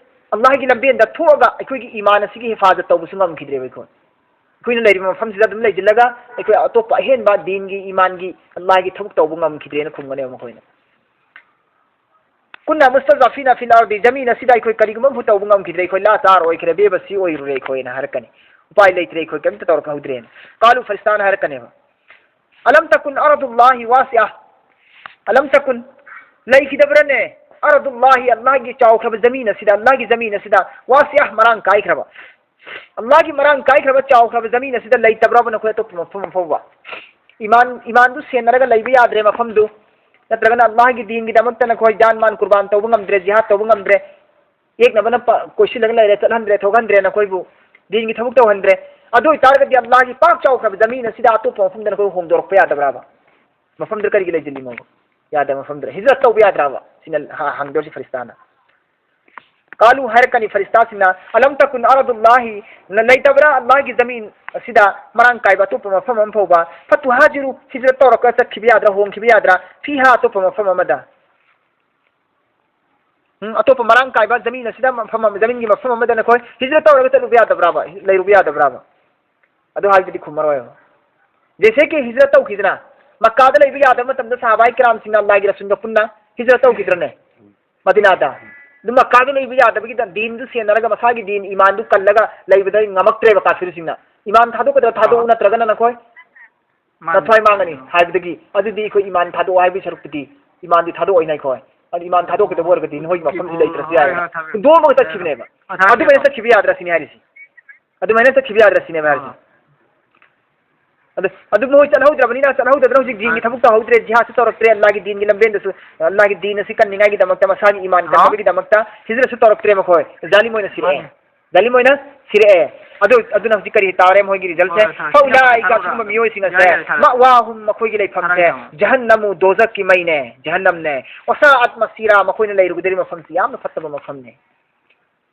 ꯑꯜꯂꯥꯍꯒꯤ ꯂꯝꯕꯦꯟꯗ ꯊꯣꯛꯑꯒ ꯑꯩꯈꯣꯏꯒꯤ ꯏꯃꯥꯟ ꯑꯁꯤꯒꯤ ꯍꯤꯐꯥꯖꯠ ꯇꯧꯕꯁꯨ ꯉꯝꯈꯤꯗ꯭ꯔꯦꯕ ꯑꯩꯈꯣꯏ꯫ ꯑꯩꯈꯣꯏꯅ ꯂꯩꯔꯤꯕ ꯃꯐꯝꯁꯤꯗ ꯑꯗꯨꯝ ꯂꯩꯁꯤꯜꯂꯒ ꯑꯩꯈꯣꯏ ꯑꯇꯣꯞꯄ ꯑꯍꯦꯟꯕ ꯗꯤꯟꯒꯤ, ꯏꯃꯥꯟꯒꯤ, ꯑꯜꯂꯥꯍꯒꯤ ꯊꯕꯛ ꯇꯧꯕ ꯉꯝꯈꯤꯗ꯭ꯔꯦꯅ ꯈꯨꯝꯒꯅꯦꯕ ꯃꯈꯣꯏꯅ꯫ "ꯀꯨꯟꯅꯥ ꯃꯨꯁꯇꯗꯥꯐꯤꯅꯥ ꯐꯤꯜ ꯑꯔꯗꯤ", ꯖꯃꯤꯟ ꯑꯁꯤꯗ ꯑꯩꯈꯣꯏ ꯀꯔꯤꯒꯨꯝꯕ ꯑꯃꯐꯥꯎ ꯇꯧꯕ ꯉꯝꯈꯤꯗ꯭ꯔꯦ, ꯑꯩꯈꯣꯏ ꯂꯥꯆꯥꯔ ꯑꯣꯏꯈ꯭ꯔꯦ, ꯕꯦꯕꯁꯤ ꯑꯣꯏꯔꯨꯔꯦ ꯑꯩꯈꯣꯏꯅ ꯍꯥꯏꯔꯛꯀꯅꯤ꯫ ꯎꯄꯥꯏ ꯂꯩꯇ꯭ꯔꯦ, ꯑꯩꯈꯣꯏ ꯀꯔꯤꯝꯇ ꯇꯧꯔꯛꯍꯧꯗ꯭ꯔꯦꯅ꯫ ꯀꯥꯂꯨ, ꯐꯔꯤꯁꯇꯥꯅ ꯍꯥꯏꯔꯛꯀꯅꯦꯕ, "ꯑꯂꯝ ꯇꯀꯨꯟ ꯑꯔꯗꯨꯜꯂꯥꯍꯤ ꯋꯥꯁꯤꯑ", ꯑꯂꯝ ꯇꯀꯨꯟ, ꯂꯩꯈꯤꯗꯕ꯭ꯔꯅꯦ? "ꯑꯔꯗꯨꯜꯂꯥꯍꯤ", ꯑꯜꯂꯥꯍꯒꯤ ꯆꯥꯎꯈ꯭ꯔꯕ ꯖꯃꯤꯟ ꯑꯁꯤꯗ, ꯑꯜꯂꯥꯍꯒꯤ ꯖꯃꯤꯟ ꯑꯁꯤꯗ, "ꯋꯥꯁꯤꯑ", ꯃꯔꯥꯡ ꯀꯥꯏꯈ꯭ꯔꯕ, ꯑꯜꯂꯥꯍꯒꯤ ꯃꯔꯥꯡ ꯀꯥꯏꯈ꯭ꯔꯕ ꯆꯥꯎꯈ꯭ꯔꯕ ꯖꯃꯤꯟ ꯑꯁꯤꯗ ꯂꯩꯇꯕ꯭ꯔꯕ ꯅꯈꯣꯏ ꯑꯇꯣꯞꯄ ꯃꯐꯝ ꯑꯃ ꯐꯥꯎꯕ? ꯏꯃꯥꯟ, ꯏꯃꯥꯟꯗꯨ ꯁꯦꯟꯅꯔꯒ ꯂꯩꯕ ꯌꯥꯗ꯭ꯔꯦ ꯃꯐꯝꯗꯨ, ꯅꯠꯇ꯭ꯔꯒꯅ ꯑꯜꯂꯥꯍꯒꯤ ꯗꯤꯟꯒꯤꯗꯃꯛꯇ ꯅꯈꯣꯏ ꯖꯥꯟ ꯃꯥꯟ ꯀꯨꯔꯕꯥꯟ ꯇꯧꯕ ꯉꯝꯗ꯭ꯔꯦ, ꯖꯤꯍꯥꯗ ꯇꯧꯕ ꯉꯝꯗ꯭ꯔꯦ, ꯌꯦꯛꯅꯕꯅ ꯄ-, ꯀꯣꯏꯁꯤꯜꯂꯒ ꯂꯩꯔꯦ, ꯆꯠꯍꯟꯗ꯭ꯔꯦ, ꯊꯣꯛꯍꯟꯗ꯭ꯔꯦ ꯅꯈꯣꯏꯕꯨ, ꯗꯤꯟꯒꯤ ꯊꯕꯛ ꯇꯧꯍꯟꯗ꯭ꯔꯦ꯫ ꯑꯗꯨ ꯑꯣꯏꯇꯥꯔꯒꯗꯤ ꯑꯜꯂꯥꯍꯒꯤ ꯄꯥꯛ ꯆꯥꯎꯈ꯭ꯔꯕ ꯖꯃꯤꯟ ꯑꯁꯤꯗ ꯑꯇꯣꯞꯄ ꯃꯐꯝꯗ ꯅꯈꯣꯏ ꯍꯣꯡꯗꯣꯔꯛꯄ ꯌꯥꯗꯕ꯭ꯔꯕ? ꯃꯐꯝꯗꯨꯗ ꯀꯔꯤꯒꯤ ꯂꯩꯁꯤꯜꯂꯤꯅꯣꯕ? ꯌꯥꯗꯕ ꯃꯐꯝꯗꯨꯗ ꯍꯤꯖꯔꯠ ꯇꯧꯕ ꯌꯥꯗ꯭ꯔꯕ? ꯁꯤꯅ ꯍ-, ꯍꯪꯗꯣꯏꯁꯤ ꯐꯔꯤꯁꯇꯥꯅ꯫ ꯀꯥꯂꯨ ꯍꯥꯏꯔꯛꯀꯅꯤ ꯐꯔꯤꯁꯇꯥꯁꯤꯡꯅ, "ꯑꯂꯝ ꯇꯀꯨꯟ ꯑꯔꯗꯨꯜꯂꯥꯍꯤ", ꯅ-, ꯂꯩꯇꯕ꯭ꯔꯥ ꯑꯜꯂꯥꯍꯒꯤ ꯖꯃꯤꯟ ꯑꯁꯤꯗ ꯃꯔꯥꯡ ꯀꯥꯏꯕ ꯑꯇꯣꯞꯄ ꯃꯐꯝ ꯑꯃ ꯐꯥꯎꯕ? "ꯐꯇꯨꯍꯥꯖꯤꯔꯨ", ꯍꯤꯖꯔꯠ ꯇꯧꯔꯒ ꯆꯠꯈꯤꯕ ꯌꯥꯗ꯭ꯔꯥ, ꯍꯣꯡꯈꯤꯕ ꯌꯥꯗ꯭ꯔꯥ? "ꯐꯤꯍꯥ", ꯑꯇꯣꯞꯄ ꯃꯐꯝ ꯑꯃꯗ꯫ ꯎꯝ, ꯑꯇꯣꯞꯄ ꯃꯔꯥꯡ ꯀꯥꯏꯕ ꯖꯃꯤꯟ ꯑꯁꯤꯗ ꯃꯐꯝ ꯑꯃ, ꯖꯃꯤꯟꯒꯤ ꯃꯐꯝ ꯑꯃꯗ ꯅꯈꯣꯏ ꯍꯤꯖꯔꯠ ꯇꯧꯔꯒ ꯆꯠꯂꯨꯕ ꯌꯥꯗꯕ꯭ꯔꯥꯕ? ꯂꯩꯔꯨꯕ ꯌꯥꯗꯕ꯭ꯔꯥꯕ? ꯑꯗꯨ ꯍꯥꯏꯕꯗꯤ ꯈꯨꯝꯃꯔꯣꯏꯕ꯫ ꯖꯦꯁꯦ ꯀꯤ ꯍꯤꯖꯔꯠ ꯇꯧꯈꯤꯗꯅ, ꯃꯛꯀꯥꯗ ꯂꯩꯕ ꯌꯥꯗꯕ ꯃꯇꯝꯗ ꯁꯍꯥꯕꯥꯏ ꯀꯤꯔꯥꯝꯁꯤꯡꯅ ꯑꯜꯂꯥꯍꯒꯤ ꯔꯁꯨꯜꯒ ꯄꯨꯟꯅ ꯍꯤꯖꯔꯠ ꯇꯧꯈꯤꯗ꯭ꯔꯅꯦ? ꯃꯗꯤꯅꯥꯗ꯫ ꯑꯗꯨ ꯃꯛꯀꯥꯗ ꯂꯩꯕ ꯌꯥꯗꯕꯒꯤꯗ ꯗꯤꯟꯗꯨ ꯁꯦꯟꯅꯔꯒ ꯃꯁꯥꯒꯤ ꯗꯤꯟ ꯏꯃꯥꯟꯗꯨ ꯀꯜꯂꯒ ꯂꯩꯕꯗ ꯉꯝꯃꯛꯇ꯭ꯔꯦꯕ ꯀꯥꯐꯤꯔꯁꯤꯡꯅ꯫ ꯏꯃꯥꯟ ꯊꯥꯗꯣꯛꯀꯗ꯭ꯔꯥ ꯊꯥꯗꯣꯛꯎ, ꯑꯥ꯫ ꯅꯠꯇ꯭ꯔꯒꯅ ꯅꯈꯣꯏ ꯃꯥꯅꯤ꯫ ꯅꯊ꯭ꯋꯥꯏ ꯃꯥꯡꯒꯅꯤ ꯍꯥꯏꯕꯗꯒꯤ, ꯑꯗꯨꯗꯤ ꯑꯩꯈꯣꯏ ꯏꯃꯥꯟ ꯊꯥꯗꯣꯛꯑꯣ ꯍꯥꯏꯕꯒꯤ ꯁꯔꯨꯛꯇꯨꯗꯤ ꯏꯃꯥꯟꯗꯤ ꯊꯥꯗꯣꯛꯑꯣꯏꯅ ꯑꯩꯈꯣꯏ꯫ ꯑꯗꯨ ꯏꯃꯥꯟ ꯊꯥꯗꯣꯛꯀꯗꯕ ꯑꯣꯏꯔꯒꯗꯤ ꯅꯈꯣꯏꯒꯤ ꯃꯐꯝꯁꯤ ꯂꯩꯇ꯭ꯔꯁꯨ ꯌꯥꯏꯅ꯫ ꯍꯨꯟꯗꯣꯛꯑꯝꯃꯒ ꯆꯠꯈꯤꯕꯅꯦꯕ꯫ ꯑꯗꯨꯃꯥꯏꯅ ꯆꯠꯈꯤꯕ ꯌꯥꯗ꯭ꯔꯥ ꯁꯤꯅꯤ ꯍꯥꯏꯔꯤꯁꯤ꯫ ꯑꯗꯨꯃꯥꯏꯅ ꯆꯠꯈꯤꯕ ꯌꯥꯗ꯭ꯔꯥ ꯁꯤꯅꯦꯕ ꯍꯥꯏꯔꯤꯁꯤ꯫ ꯑꯗꯨ, ꯑꯗꯨ ꯃꯣꯏ ꯆꯠꯍꯧꯗ꯭ꯔꯕꯅꯤꯅ, ꯆꯠꯍꯧꯗꯕꯅ ꯍꯧꯖꯤꯛ ꯗꯤꯟꯒꯤ ꯊꯕꯛ ꯇꯧꯍꯧꯗ꯭ꯔꯦ, ꯖꯤꯍꯥꯗꯁꯨ ꯇꯧꯔꯛꯇ꯭ꯔꯦ, ꯑꯜꯂꯥꯍꯒꯤ ꯗꯤꯟꯒꯤ ꯂꯝꯕꯦꯟꯗꯁꯨ, ꯑꯜꯂꯥꯍꯒꯤ ꯗꯤꯟ ꯑꯁꯤ ꯀꯟꯅꯤꯡꯉꯥꯏꯒꯤꯗꯃꯛꯇ, ꯃꯁꯥꯒꯤ ꯏꯃꯥꯟ ꯍꯥꯎ꯫ ꯀꯟꯅꯕꯒꯤꯗꯃꯛꯇ ꯍꯤꯖ꯭ꯔꯠꯁꯨ ꯇꯧꯔꯛꯇ꯭ꯔꯦ ꯃꯈꯣꯏ, ꯖꯥꯂꯤꯝ ꯑꯣꯏꯅ ꯁꯤꯔꯛꯑꯦ꯫ ꯃꯥꯅꯤ꯫ ꯖꯥꯂꯤꯝ ꯑꯣꯏꯅ ꯁꯤꯔꯛꯑꯦ꯫ ꯑꯗꯨ, ꯑꯗꯨꯅ ꯍꯧꯖꯤꯛ ꯀꯔꯤ ꯇꯥꯔꯦ ꯃꯈꯣꯏꯒꯤ ꯔꯤꯖꯜꯁꯦ? ꯍꯣꯏ, ꯊꯥꯔꯛꯑꯣ, ꯐꯥꯎꯂꯥꯏꯀ, ꯊꯥꯔꯛꯑꯣ, ꯑꯁꯤꯒꯨꯝꯕ ꯊꯥꯔꯛꯑꯣ꯫ ꯃꯤꯑꯣꯏꯁꯤꯡ ꯑꯁꯦ, ꯌꯥꯏ, ꯌꯥꯏ, ꯊꯥꯔꯛꯑꯣ꯫ ꯃꯥꯋꯥꯍꯨꯝ, ꯃꯈꯣꯏꯒꯤ ꯂꯩꯐꯝꯁꯦ, ꯊꯥꯔꯛꯑꯣ, ꯊꯥꯔꯛꯑꯣ꯫ ꯖꯍꯟꯅꯃꯨ, ꯗꯣꯖꯈꯀꯤ ꯃꯩꯅꯦ, ꯖꯍꯟꯅꯝꯅꯦ꯫ ꯋꯁꯥꯑꯠ ꯃꯁꯤꯔꯥ, ꯃꯈꯣꯏꯅ ꯂꯩꯔꯨꯒꯗꯧꯔꯤꯕ ꯃꯐꯝꯁꯤ ꯌꯥꯝꯅ ꯐꯠꯇꯕ ꯃꯐꯝꯅꯦ꯫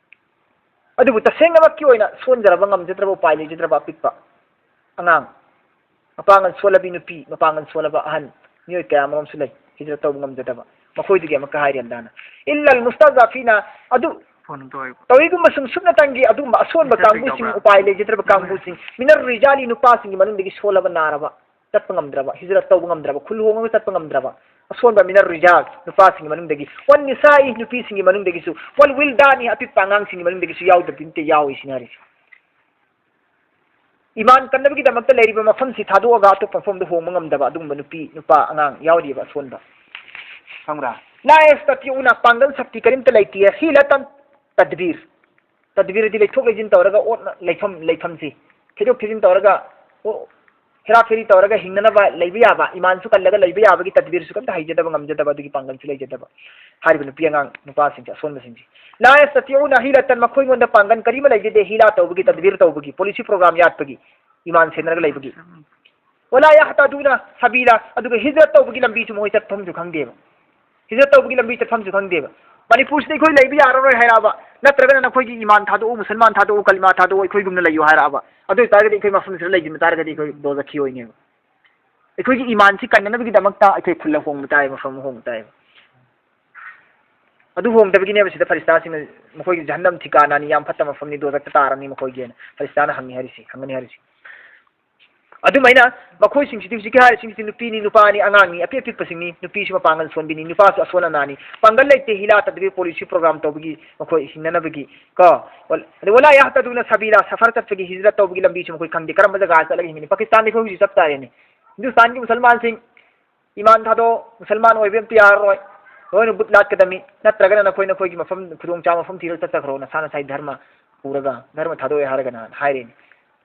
ꯑꯗꯨꯕꯨ ꯇꯁꯦꯡꯅꯃꯛꯀꯤ ꯑꯣꯏꯅ ꯁꯣꯟꯖꯔꯕ, ꯉꯝꯖꯗ꯭ꯔꯕ, ꯎꯄꯥꯏ ꯂꯩꯖꯗ꯭ꯔꯕ ꯑꯄꯤꯛꯄ ꯑꯉꯥꯡ, ꯃꯄꯥꯡꯒꯜ ꯁꯣꯜꯂꯕꯤ ꯅꯨꯄꯤ, ꯃꯄꯥꯡꯒꯜ ꯁꯣꯜꯂꯕ ꯑꯍꯟ, ꯃꯤꯑꯣꯏ ꯀꯌꯥ ꯑꯃꯔꯣꯝꯁꯨ ꯂꯩ, ꯍꯤꯖꯔꯠ ꯇꯧꯕ ꯉꯝꯖꯗꯕ꯫ ꯃꯈꯣꯏꯗꯨꯒꯤ ꯑꯃꯨꯛꯀ ꯍꯥꯏꯔꯤ ꯑꯜꯂꯥꯍꯅ, "ꯏꯜꯂꯜ ꯃꯨꯁꯇꯥꯖꯥꯐꯤꯅ", ꯑꯗꯨ ꯐꯣꯟ ꯑꯝꯇ ꯄꯥꯏꯌꯨ꯫ ꯇꯧꯏꯒꯨꯝꯕꯁꯨꯡ ꯁꯨꯞꯅꯇꯪꯒꯤ ꯑꯗꯨꯒꯨꯝꯕ ꯑꯁꯣꯟꯕ ꯃꯦꯁꯦꯖ ꯀꯥꯡꯕꯨꯁꯤꯡ, ꯇꯧꯕ꯭ꯔꯥ? ꯎꯄꯥꯏ ꯂꯩꯖꯗ꯭ꯔꯕ ꯎꯝ꯫ ꯀꯥꯡꯕꯨꯁꯤꯡ, "ꯃꯤꯅꯔ ꯔꯤꯖꯥꯂꯤ", ꯅꯨꯄꯥꯁꯤꯡꯒꯤ ꯃꯅꯨꯡꯗꯒꯤ ꯁꯣꯜꯂꯕ, ꯅꯥꯔꯕ, ꯆꯠꯄ ꯉꯝꯗ꯭ꯔꯕ, ꯍꯤꯖꯔꯠ ꯇꯧꯕ ꯉꯝꯗ꯭ꯔꯕ, ꯈꯨꯜ ꯍꯣꯡꯉꯒ ꯆꯠꯄ ꯉꯝꯗ꯭ꯔꯕ, ꯑꯁꯣꯟꯕ ꯃꯤꯅꯔ ꯔꯤꯖꯥꯜ ꯅꯨꯄꯥꯁꯤꯡꯒꯤ ꯃꯅꯨꯡꯗꯒꯤ, "ꯋꯟ ꯅꯤꯁꯥꯏ", ꯅꯨꯄꯤꯁꯤꯡꯒꯤ ꯃꯅꯨꯡꯗꯒꯤꯁꯨ, "ꯋꯜ ꯋꯤꯜꯗꯥꯅꯤ", ꯑꯄꯤꯛꯄ ꯑꯉꯥꯡꯁꯤꯡꯒꯤ ꯃꯅꯨꯡꯗꯒꯤꯁꯨ ꯌꯥꯎꯗꯕꯗꯤ ꯅꯠꯇꯦ, ꯌꯥꯎꯏ ꯁꯤꯅꯤ ꯍꯥꯏꯔꯤꯁꯦ꯫ ꯏꯃꯥꯟ ꯀꯟꯅꯕꯒꯤꯗꯃꯛꯇ ꯂꯩꯔꯤꯕ ꯃꯐꯝꯁꯤ ꯊꯥꯗꯣꯛꯑꯒ ꯑꯇꯣꯞꯄ ꯃꯐꯝꯗ ꯍꯣꯡꯕ ꯉꯝꯗꯕ ꯑꯗꯨꯒꯨꯝꯕ ꯅꯨꯄꯤ, ꯅꯨꯄꯥ, ꯑꯉꯥꯡ ꯌꯥꯎꯔꯤꯕ ꯑꯁꯣꯟꯕ꯫ ꯈꯪꯕ꯭ꯔꯥ? "ꯂꯥ ꯌꯁꯇꯇꯤꯎꯅ", ꯄꯥꯡꯒꯜ ꯁꯛꯇꯤ ꯀꯔꯤꯝꯇ ꯂꯩꯇꯦ꯫ "ꯍꯤꯂꯇꯟ", ꯇꯗꯕꯤꯔ꯫ ꯇꯗꯕꯤꯔꯗꯤ ꯂꯩꯊꯣꯛ ꯂꯩꯁꯤꯟ ꯇꯧꯔꯒ ꯑꯣꯠꯅ ꯂꯩꯐꯝ, ꯂꯩꯐꯝꯁꯤ ꯊꯩꯗꯣꯛ ꯊꯩꯖꯤꯟ ꯇꯧꯔꯒ, ꯑꯣ, ꯍꯦꯔꯥ ꯐꯦꯔꯤ ꯇꯧꯔꯒ ꯍꯤꯡꯅꯅꯕ ꯂꯩꯕ ꯌꯥꯕ, ꯏꯃꯥꯟꯁꯨ ꯀꯜꯂꯒ ꯂꯩꯕ ꯌꯥꯕꯒꯤ ꯇꯗꯕꯤꯔꯁꯨ ꯀꯝꯇ ꯍꯩꯖꯗꯕ, ꯉꯝꯖꯗꯕ, ꯑꯗꯨꯒꯤ ꯄꯥꯡꯒꯜꯁꯨ ꯂꯩꯖꯗꯕ ꯍꯥꯏꯔꯤꯕ ꯅꯨꯄꯤ ꯑꯉꯥꯡ ꯅꯨꯄꯥꯁꯤꯡꯁꯦ, ꯑꯁꯣꯟꯕꯁꯤꯡꯁꯦ꯫ "ꯂꯥ ꯌꯁꯇꯇꯤꯎꯅ ꯍꯤꯂꯇꯟ", ꯃꯈꯣꯏꯉꯣꯟꯗ ꯄꯥꯡꯒꯜ ꯀꯔꯤꯃ ꯂꯩꯖꯗꯦ, ꯍꯤꯂꯥ ꯇꯧꯕꯒꯤ, ꯇꯗꯕꯤꯔ ꯇꯧꯕꯒꯤ, ꯄꯣꯂꯤꯁꯤ ꯄ꯭ꯔꯣꯒ꯭ꯔꯥꯝ ꯌꯥꯠꯄꯒꯤ, ꯏꯃꯥꯟ ꯁꯦꯟꯅꯔꯒ ꯂꯩꯕꯒꯤ꯫ "ꯋꯂꯥ ꯌꯍꯇꯗꯨꯅ ꯁꯕꯤꯂꯥ", ꯑꯗꯨꯒ ꯍꯤꯖꯔꯠ ꯇꯧꯕꯒꯤ ꯂꯝꯕꯤꯁꯨ ꯃꯈꯣꯏ ꯆꯠꯐꯝꯁꯨ ꯈꯪꯗꯦꯕ꯫ ꯍꯤꯖꯔꯠ ꯇꯧꯕꯒꯤ ꯂꯝꯕꯤ ꯆꯠꯐꯝꯁꯨ ꯈꯪꯗꯦꯕ꯫ ꯃꯅꯤꯄꯨꯔꯁꯤꯗ ꯑꯩꯈꯣꯏ ꯂꯩꯕ ꯌꯥꯔꯔꯣꯏ ꯍꯥꯏꯔꯛꯑꯕ, ꯅꯠꯇ꯭ꯔꯒꯅ "ꯅꯈꯣꯏꯒꯤ ꯏꯃꯥꯟ ꯊꯥꯗꯣꯛꯎ, ꯃꯨꯁꯜꯃꯥꯟ ꯊꯥꯗꯣꯛꯎ, ꯀꯂꯤꯃꯥ ꯊꯥꯗꯣꯛꯎ, ꯑꯩꯈꯣꯏꯒꯨꯝꯅ ꯂꯩꯌꯨ" ꯍꯥꯏꯔꯛꯑꯕ, ꯑꯗꯨ ꯑꯣꯏꯇꯥꯔꯒꯗꯤ ꯑꯩꯈꯣꯏ ꯃꯐꯝꯁꯤꯗ ꯂꯩꯈꯤꯕ ꯇꯥꯔꯒꯗꯤ ꯑꯩꯈꯣꯏ ꯗꯣꯖꯈꯤ ꯑꯣꯏꯅꯦꯕ꯫ ꯑꯩꯈꯣꯏꯒꯤ ꯏꯃꯥꯟꯁꯤ ꯀꯟꯅꯅꯕꯒꯤꯗꯃꯛꯇ ꯑꯩꯈꯣꯏ ꯈꯨꯜ ꯍꯣꯡꯕ ꯇꯥꯏ, ꯃꯐꯝ ꯍꯣꯡꯕ ꯇꯥꯏ꯫ ꯑꯗꯨ ꯍꯣꯡꯗꯕꯒꯤꯅꯦꯕ ꯁꯤꯗ ꯐꯔꯤꯁꯇꯥꯁꯤꯡꯅ ꯃꯈꯣꯏꯒꯤ ꯖꯍꯟꯅꯝ ꯊꯤꯀꯥꯅꯥꯅꯤ, ꯌꯥꯝ ꯐꯠꯇꯕ ꯃꯐꯝꯅꯤ, ꯗꯣꯖꯈꯇ ꯇꯥꯔꯅꯤ ꯃꯈꯣꯏꯒꯤꯅ ꯐꯔꯤꯁꯇꯥꯅ ꯍꯪꯉꯤ ꯍꯥꯏꯔꯤꯁꯤ, ꯍꯪꯒꯅꯤ ꯍꯥꯏꯔꯤꯁꯤ꯫ ꯑꯗꯨꯃꯥꯏꯅ ꯃꯈꯣꯏꯁꯤꯡꯁꯤꯗꯤ ꯍꯧꯖꯤꯛꯀꯤ ꯍꯥꯏꯔꯤꯁꯤꯡꯁꯤ ꯅꯨꯄꯤꯅꯤ, ꯅꯨꯄꯥꯅꯤ, ꯑꯉꯥꯡꯅꯤ, ꯑꯄꯤꯛ ꯑꯄꯤꯛꯄꯁꯤꯡꯅꯤ, ꯅꯨꯄꯤꯁꯨ ꯃꯄꯥꯡꯒꯜ ꯁꯣꯟꯕꯤꯅꯤ, ꯅꯨꯄꯥꯁꯨ ꯑꯁꯣꯟ ꯑꯅꯥꯅꯤ, ꯄꯥꯡꯒꯜ ꯂꯩꯇꯦ, ꯍꯤꯂꯥ ꯇꯗꯕꯤ ꯄꯣꯂꯤꯁꯤ ꯄ꯭ꯔꯣꯒ꯭ꯔꯥꯝ ꯇꯧꯕꯒꯤ ꯃꯈꯣꯏ ꯍꯤꯡꯅꯅꯕꯒꯤ ꯀꯣ꯫ ꯑꯗꯩ ꯋꯂꯥ ꯌꯥꯍꯇꯗꯨꯅ ꯁꯕꯤꯂꯥ, ꯁꯐꯔ ꯆꯠꯄꯒꯤ ꯍꯤꯖꯔꯠ ꯇꯧꯕꯒꯤ ꯂꯝꯕꯤꯁꯨ ꯃꯈꯣꯏ ꯈꯪꯗꯦ, ꯀꯔꯝꯕ ꯖꯒꯥ ꯆꯠꯂꯒ ꯍꯤꯡꯒꯅꯤ? ꯄꯥꯀꯤꯁꯇꯥꯟꯗ ꯑꯩꯈꯣꯏ ꯍꯧꯖꯤꯛ ꯆꯞ ꯆꯥꯔꯦꯅꯦ꯫ ꯍꯤꯟꯗꯨꯁꯇꯥꯟꯒꯤ ꯃꯨꯁꯜꯃꯥꯟꯁꯤꯡ ꯏꯃꯥꯟ ꯊꯥꯗꯣꯛ, ꯃꯨꯁꯜꯃꯥꯟ ꯑꯣꯏꯕ ꯑꯝꯇ ꯌꯥꯔꯔꯣꯏ, ꯂꯣꯏꯅ ꯕꯨꯠ ꯂꯥꯠꯀꯗꯕꯅꯤ, ꯅꯠꯇ꯭ꯔꯒꯅ ꯅꯈꯣꯏ ꯅꯈꯣꯏꯒꯤ ꯃꯐꯝ ꯈꯨꯗꯣꯡꯆꯥꯕ ꯃꯐꯝ ꯊꯤꯔꯒ ꯆꯠꯆꯈ꯭ꯔꯣ, ꯅꯁꯥ ꯅꯁꯥꯒꯤ ꯙꯔꯃ ꯄꯨꯔꯒ, ꯙꯔꯃ ꯊꯥꯗꯣꯛꯑꯦ ꯍꯥꯏꯔꯒꯅ ꯍꯥꯏꯔꯦꯅꯦ꯫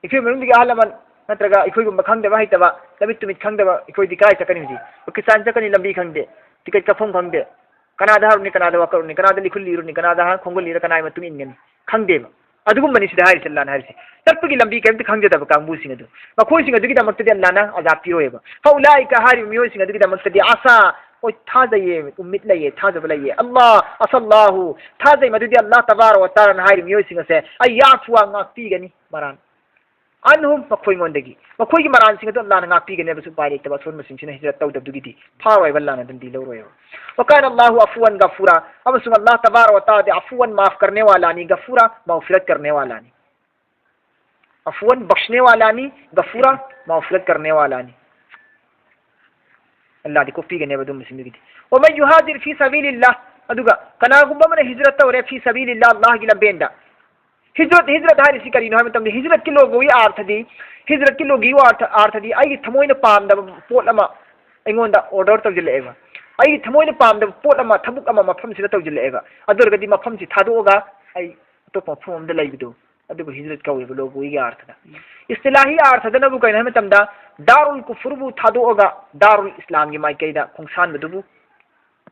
ꯑꯩꯈꯣꯏ ꯃꯅꯨꯡꯗꯒꯤ ꯑꯍꯜ ꯂꯃꯟ ꯅꯠꯇ꯭ꯔꯒ ꯑꯩꯈꯣꯏꯒꯨꯝꯕ ꯈꯪꯗꯕ ꯍꯩꯇꯕ, ꯂꯝꯃꯤꯠ ꯇꯨꯃꯤꯠ ꯈꯪꯗꯕ ꯑꯩꯈꯣꯏꯗꯤ ꯀꯗꯥꯏ ꯆꯠꯀꯅꯤ ꯍꯧꯖꯤꯛ? ꯄꯥꯀꯤꯁꯇꯥꯟ ꯆꯠꯀꯅꯤ, ꯂꯝꯕꯤ ꯈꯪꯗꯦ, ꯇꯤꯀꯦꯠ ꯀꯛꯐꯝ ꯈꯪꯗꯦ, ꯀꯅꯥꯗ ꯍꯥꯔꯨꯅꯤ, ꯀꯅꯥꯗ ꯋꯥꯀꯠꯂꯨꯅꯤ, ꯀꯅꯥꯗ ꯂꯤꯈꯨꯜ ꯂꯤꯔꯨꯅꯤ, ꯀꯅꯥꯗ ꯈꯣꯡꯒꯨꯜ ꯂꯤꯔ ꯀꯅꯥꯒꯤ ꯃꯇꯨꯡ ꯏꯟꯒꯅꯤ? ꯈꯪꯗꯦꯕ꯫ ꯑꯗꯨꯒꯨꯝꯕꯅꯤ ꯁꯤꯗ ꯍꯥꯏꯔꯤꯁꯦ, ꯑꯜꯂꯥꯅ ꯍꯥꯏꯔꯤꯁꯦ꯫ ꯆꯠꯄꯒꯤ ꯂꯝꯕꯤ ꯀꯔꯤꯝꯇ ꯈꯪꯖꯗꯕ ꯀꯥꯡꯕꯨꯁꯤꯡ ꯑꯗꯨ, ꯃꯈꯣꯏꯁꯤꯡ ꯑꯗꯨꯒꯤꯗꯃꯛꯇꯗꯤ ꯑꯜꯂꯥꯅ ꯑꯖꯥꯕ ꯄꯤꯔꯣꯏꯕ꯫ ꯍꯧꯂꯥꯏꯀ ꯍꯥꯏꯔꯤꯕ ꯃꯤꯑꯣꯏꯁꯤꯡ ꯑꯗꯨꯒꯤꯗꯃꯛꯇꯗꯤ ꯑꯁꯥ, ꯍꯣꯏ, ꯊꯥꯖꯩꯌꯦ, ꯎꯝꯃꯤꯠ ꯂꯩꯌꯦ, ꯊꯥꯖꯕ ꯂꯩꯌꯦ꯫ ꯑꯜꯂꯥ, ꯑꯁꯜꯂꯥꯍꯨ, ꯊꯥꯖꯩ ꯃꯗꯨꯗꯤ ꯑꯜꯂꯥ ꯇꯕꯥꯔ ꯋꯥ ꯇꯥꯂꯥꯅ ꯍꯥꯏꯔꯤꯕ ꯃꯤꯑꯣꯏꯁꯤꯡ ꯑꯁꯦ ꯑꯩ ꯌꯥꯐꯨꯋꯥ ꯉꯥꯛꯄꯤꯒꯅꯤ ꯃꯔꯥꯟ꯫ ꯑꯟꯍꯨꯝ, ꯃꯈꯣꯏꯉꯣꯟꯗꯒꯤ, ꯃꯈꯣꯏꯒꯤ ꯃꯔꯥꯟꯁꯤꯡ ꯑꯗꯨ ꯑꯜꯂꯥꯅ ꯉꯥꯛꯄꯤꯒꯅꯤ ꯍꯥꯏꯕꯁꯨ ꯎꯄꯥꯏ ꯂꯩꯇꯕ ꯑꯁꯣꯟꯕꯁꯤꯡꯁꯤꯅ ꯍꯤꯖꯔꯠ ꯇꯧꯗꯕꯗꯨꯒꯤꯗꯤ ꯐꯥꯔꯣꯏꯕ, ꯑꯜꯂꯥꯅ ꯑꯗꯨꯝꯗꯤ ꯂꯧꯔꯣꯏꯕ꯫ ꯋꯀꯥꯟ ꯑꯜꯂꯥꯍꯨ ꯑꯐꯨꯋꯟ ꯒꯐꯨꯔꯥ, ꯑꯃꯁꯨꯡ ꯑꯜꯂꯥꯍ ꯇꯕꯥꯔ ꯋꯥ ꯇꯥꯂꯥꯗꯤ ꯑꯐꯨꯋꯟ, ꯃꯥꯐ ꯀꯔꯅꯦ ꯋꯥꯂꯥꯅꯤ, ꯒꯐꯨꯔꯥ, ꯃꯥꯎꯐꯤꯔꯠ ꯀꯔꯅꯦ ꯋꯥꯂꯥꯅꯤ꯫ ꯑꯐꯨꯋꯟ, ꯕꯈꯁꯅꯦ ꯋꯥꯂꯥꯅꯤ, ꯒꯐꯨꯔꯥ, ꯃꯥꯎꯐꯤꯔꯠ ꯀꯔꯅꯦ ꯋꯥꯂꯥꯅꯤ꯫ ꯑꯜꯂꯥꯗꯤ ꯀꯣꯛꯄꯤꯒꯅꯦꯕ ꯑꯗꯨꯝꯕꯁꯤꯡꯗꯨꯒꯤꯗꯤ꯫ ꯋꯃꯟ ꯌꯨꯍꯥꯖꯤꯔ ꯐꯤ ꯁꯕꯤꯂꯤꯜꯂꯥꯍ, ꯑꯗꯨꯒ ꯀꯅꯥꯒꯨꯝꯕ ꯑꯃꯅ ꯍꯤꯖꯔꯠ ꯇꯧꯔꯦ, ꯐꯤ ꯁꯕꯤꯂꯤꯜꯂꯥꯍ, ꯑꯜꯂꯥꯍꯒꯤ ꯂꯝꯕꯦꯟꯗ꯫ ꯍꯤꯖꯔꯠ, ꯍꯤꯖꯔꯠ ꯍꯥꯏꯔꯤꯁꯤ ꯀꯔꯤꯅꯣ ꯍꯥꯏꯕ ꯃꯇꯝꯗ, ꯍꯤꯖꯔꯠꯀꯤ ꯂꯣꯒꯣꯒꯤ ꯑꯥꯔꯊꯗꯤ, ꯍꯤꯖꯔꯠꯀꯤ ꯂꯣꯒꯤ ꯑꯥꯔꯊ-, ꯑꯥꯔꯊꯗꯤ ꯑꯩꯒꯤ ꯊꯃꯣꯏꯅ ꯄꯥꯝꯗꯕ ꯄꯣꯠ ꯑꯃ ꯑꯩꯉꯣꯟꯗ ꯑꯣꯔꯗꯔ ꯇꯧꯁꯤꯜꯂꯛꯑꯦꯕ꯫ ꯑꯩꯒꯤ ꯊꯃꯣꯏꯅ ꯄꯥꯝꯗꯕ ꯄꯣꯠ ꯑꯃ, ꯊꯕꯛ ꯑꯃ ꯃꯐꯝꯁꯤꯗ ꯇꯧꯁꯤꯜꯂꯛꯑꯦꯕ꯫ ꯑꯗꯨ ꯑꯣꯏꯔꯒꯗꯤ ꯃꯐꯝꯁꯤ ꯊꯥꯗꯣꯛꯑꯒ ꯑꯩ ꯑꯇꯣꯞꯄ ꯃꯐꯝ ꯑꯃꯗ ꯂꯩꯕꯗꯣ, ꯑꯗꯨꯕꯨ ꯍꯤꯖꯔꯠ ꯀꯧꯋꯦꯕ ꯂꯣꯒꯣꯒꯤ ꯑꯥꯔꯊꯗ꯫ ꯏꯁꯇꯤꯂꯥꯍꯤ ꯑꯥꯔꯊꯗꯅꯕꯨ ꯀꯩꯅꯣ ꯍꯥꯏꯕ ꯃꯇꯝꯗ, ꯗꯥꯔꯨꯜ ꯀꯨꯐꯨꯔꯕꯨ ꯊꯥꯗꯣꯛꯑꯒ ꯗꯥꯔꯨꯜ ꯏꯁꯂꯥꯝꯒꯤ ꯃꯥꯏꯀꯩꯗ ꯈꯣꯡꯁꯥꯟꯕꯗꯨꯕꯨ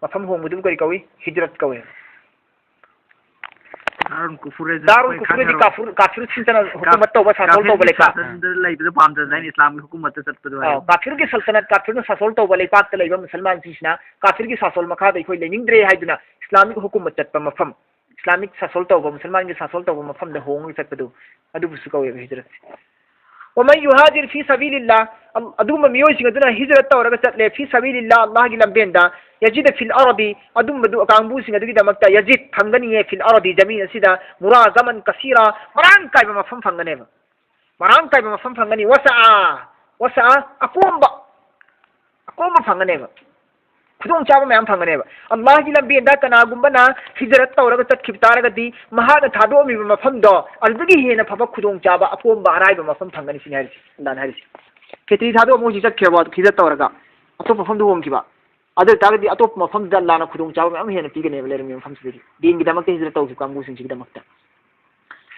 ꯃꯐꯝ ꯍꯣꯡꯕꯗꯨꯕꯨ ꯀꯔꯤ ꯀꯧꯏ? ꯍꯤꯖꯔꯠ ꯀꯧꯋꯦꯕ꯫ ꯗꯥꯔꯨꯜ ꯀꯨꯐꯨꯔ ꯍꯥꯏꯁꯦ ꯗꯥꯔꯨꯜ ꯑꯩꯈꯣꯏ ꯀꯨꯐꯨꯔꯗꯤ ꯈꯪꯉꯔꯣꯏ꯫ ꯀꯥꯐꯤꯔ, ꯀꯥꯐꯤꯔꯁꯤꯡꯇꯅ ꯍꯨꯀꯨꯃꯠ ꯇꯧꯕ, ꯁꯥꯁꯣꯜ ꯀꯥꯐꯤꯔꯒꯤ ꯇꯧꯕ ꯂꯩꯄꯥꯛ꯫ ꯁꯥꯁꯟꯗ ꯂꯩꯕꯗ ꯄꯥꯝꯗꯗꯅ ꯑꯩꯅ ꯏꯁꯂꯥꯝꯒꯤ ꯍꯨꯀꯨꯃꯠꯇ ꯆꯠꯄꯗꯣ ꯍꯥꯏ꯫ ꯑꯥꯎ, ꯀꯥꯐꯤꯔꯒꯤ ꯁꯜꯇꯅꯠ, ꯀꯥꯐꯤꯔꯅ ꯁꯥꯁꯣꯜ ꯇꯧꯕ ꯂꯩꯄꯥꯛꯇ ꯂꯩꯕ ꯃꯨꯁꯜꯃꯥꯟꯁꯤꯡꯁꯤꯅ ꯀꯥꯐꯤꯔꯒꯤ ꯁꯥꯁꯣꯜ ꯃꯈꯥꯗ ꯑꯩꯈꯣꯏ ꯂꯩꯅꯤꯡꯗ꯭ꯔꯦ ꯍꯥꯏꯗꯨꯅ ꯏꯁꯂꯥꯃꯤꯛ ꯍꯨꯀꯨꯃꯠ ꯆꯠꯄ ꯃꯐꯝ, ꯏꯁꯂꯥꯃꯤꯛ ꯁꯥꯁꯣꯜ ꯇꯧꯕ, ꯃꯨꯁꯜꯃꯥꯟꯒꯤ ꯁꯥꯁꯣꯜ ꯇꯧꯕ ꯃꯐꯝꯗ ꯍꯣꯡꯉꯒ ꯆꯠꯄꯗꯨ, ꯑꯗꯨꯕꯨꯁꯨ ꯀꯧꯋꯦꯕ ꯍꯤꯖꯔꯠꯁꯦ꯫ ꯋꯃꯟ ꯌꯨꯍꯥꯖꯤꯔ ꯐꯤ ꯁꯕꯤꯂꯤꯜꯂꯥꯍ, ꯑꯝ-, ꯑꯗꯨꯒꯨꯝꯕ ꯃꯤꯑꯣꯏꯁꯤꯡ ꯑꯗꯨꯅ ꯍꯤꯖꯔꯠ ꯇꯧꯔꯒ ꯆꯠꯂꯦ, ꯐꯤ ꯁꯕꯤꯂꯤꯜꯂꯥꯍ, ꯑꯜꯂꯥꯍꯒꯤ ꯂꯝꯕꯦꯟꯗ, ꯌꯖꯤꯗ ꯐꯤꯜ ꯑꯔꯗꯤ, ꯑꯗꯨꯝꯕꯗꯨ ꯀꯥꯡꯕꯨꯁꯤꯡ ꯑꯗꯨꯒꯤꯗꯃꯛꯇ ꯌꯖꯤꯗ, ꯐꯪꯒꯅꯤꯌꯦ, ꯐꯤꯜ ꯑꯔꯗꯤ, ꯖꯃꯤꯟ ꯑꯁꯤꯗ, ꯃꯨꯔꯥꯒꯃꯟ ꯀꯁꯤꯔꯥ, ꯃꯔꯥꯡ ꯀꯥꯏꯕ ꯃꯐꯝ ꯐꯪꯒꯅꯦꯕ꯫ ꯃꯔꯥꯡ ꯀꯥꯏꯕ ꯃꯐꯝ ꯐꯪꯒꯅꯤ꯫ ꯋꯁꯥ, ꯋꯁꯥ ꯑꯀꯣꯝꯕ, ꯑꯀꯣꯝꯕ ꯐꯪꯒꯅꯦꯕ꯫ ꯈꯨꯗꯣꯡꯆꯥꯕ ꯃꯌꯥꯝ ꯐꯪꯒꯅꯦꯕ꯫ ꯑꯜꯂꯥꯍꯒꯤ ꯂꯝꯕꯦꯟꯗ ꯀꯅꯥꯒꯨꯝꯕꯅ ꯍꯤꯖꯔꯠ ꯇꯧꯔꯒ ꯆꯠꯈꯤꯕ ꯇꯥꯔꯒꯗꯤ, ꯃꯍꯥꯛꯅ ꯊꯥꯗꯣꯛꯑꯝꯃꯤꯕ ꯃꯐꯝꯗꯣ, ꯑꯗꯨꯗꯒꯤ ꯍꯦꯟꯅ ꯐꯕ ꯈꯨꯗꯣꯡꯆꯥꯕ, ꯑꯀꯣꯝꯕ, ꯑꯔꯥꯏꯕ ꯃꯐꯝ ꯐꯪꯒꯅꯤ ꯁꯤꯅꯤ ꯍꯥꯏꯔꯤꯁꯦ, ꯑꯜꯂꯥꯍꯅ ꯍꯥꯏꯔꯤꯁꯦ꯫ ꯈꯦꯇ꯭ꯔꯤ ꯊꯥꯗꯣꯛꯑꯝꯃ ꯍꯧꯖꯤꯛ ꯆꯠꯈ꯭ꯔꯦꯕ, ꯍꯤꯖꯔꯠ ꯇꯧꯔꯒ ꯑꯇꯣꯞꯄ ꯃꯐꯝꯗ ꯍꯣꯡꯈꯤꯕ꯫ ꯑꯗꯨ ꯑꯣꯏ ꯇꯥꯔꯒꯗꯤ ꯑꯇꯣꯞꯄ ꯃꯐꯝꯗ ꯑꯜꯂꯥꯍꯅ ꯈꯨꯗꯣꯡꯆꯥꯕ ꯃꯌꯥꯝ ꯍꯦꯟꯅ ꯄꯤꯒꯅꯦꯕ, ꯂꯩꯔꯝꯃꯤꯕ ꯃꯐꯝꯁꯤꯗꯒꯤ꯫ ꯗꯤꯟꯒꯤꯗꯃꯛꯇ ꯍꯤꯖꯔꯠ ꯇꯧꯈꯤꯕ ꯀꯥꯡꯕꯨꯁꯤꯡꯁꯤꯒꯤꯗꯃꯛꯇ꯫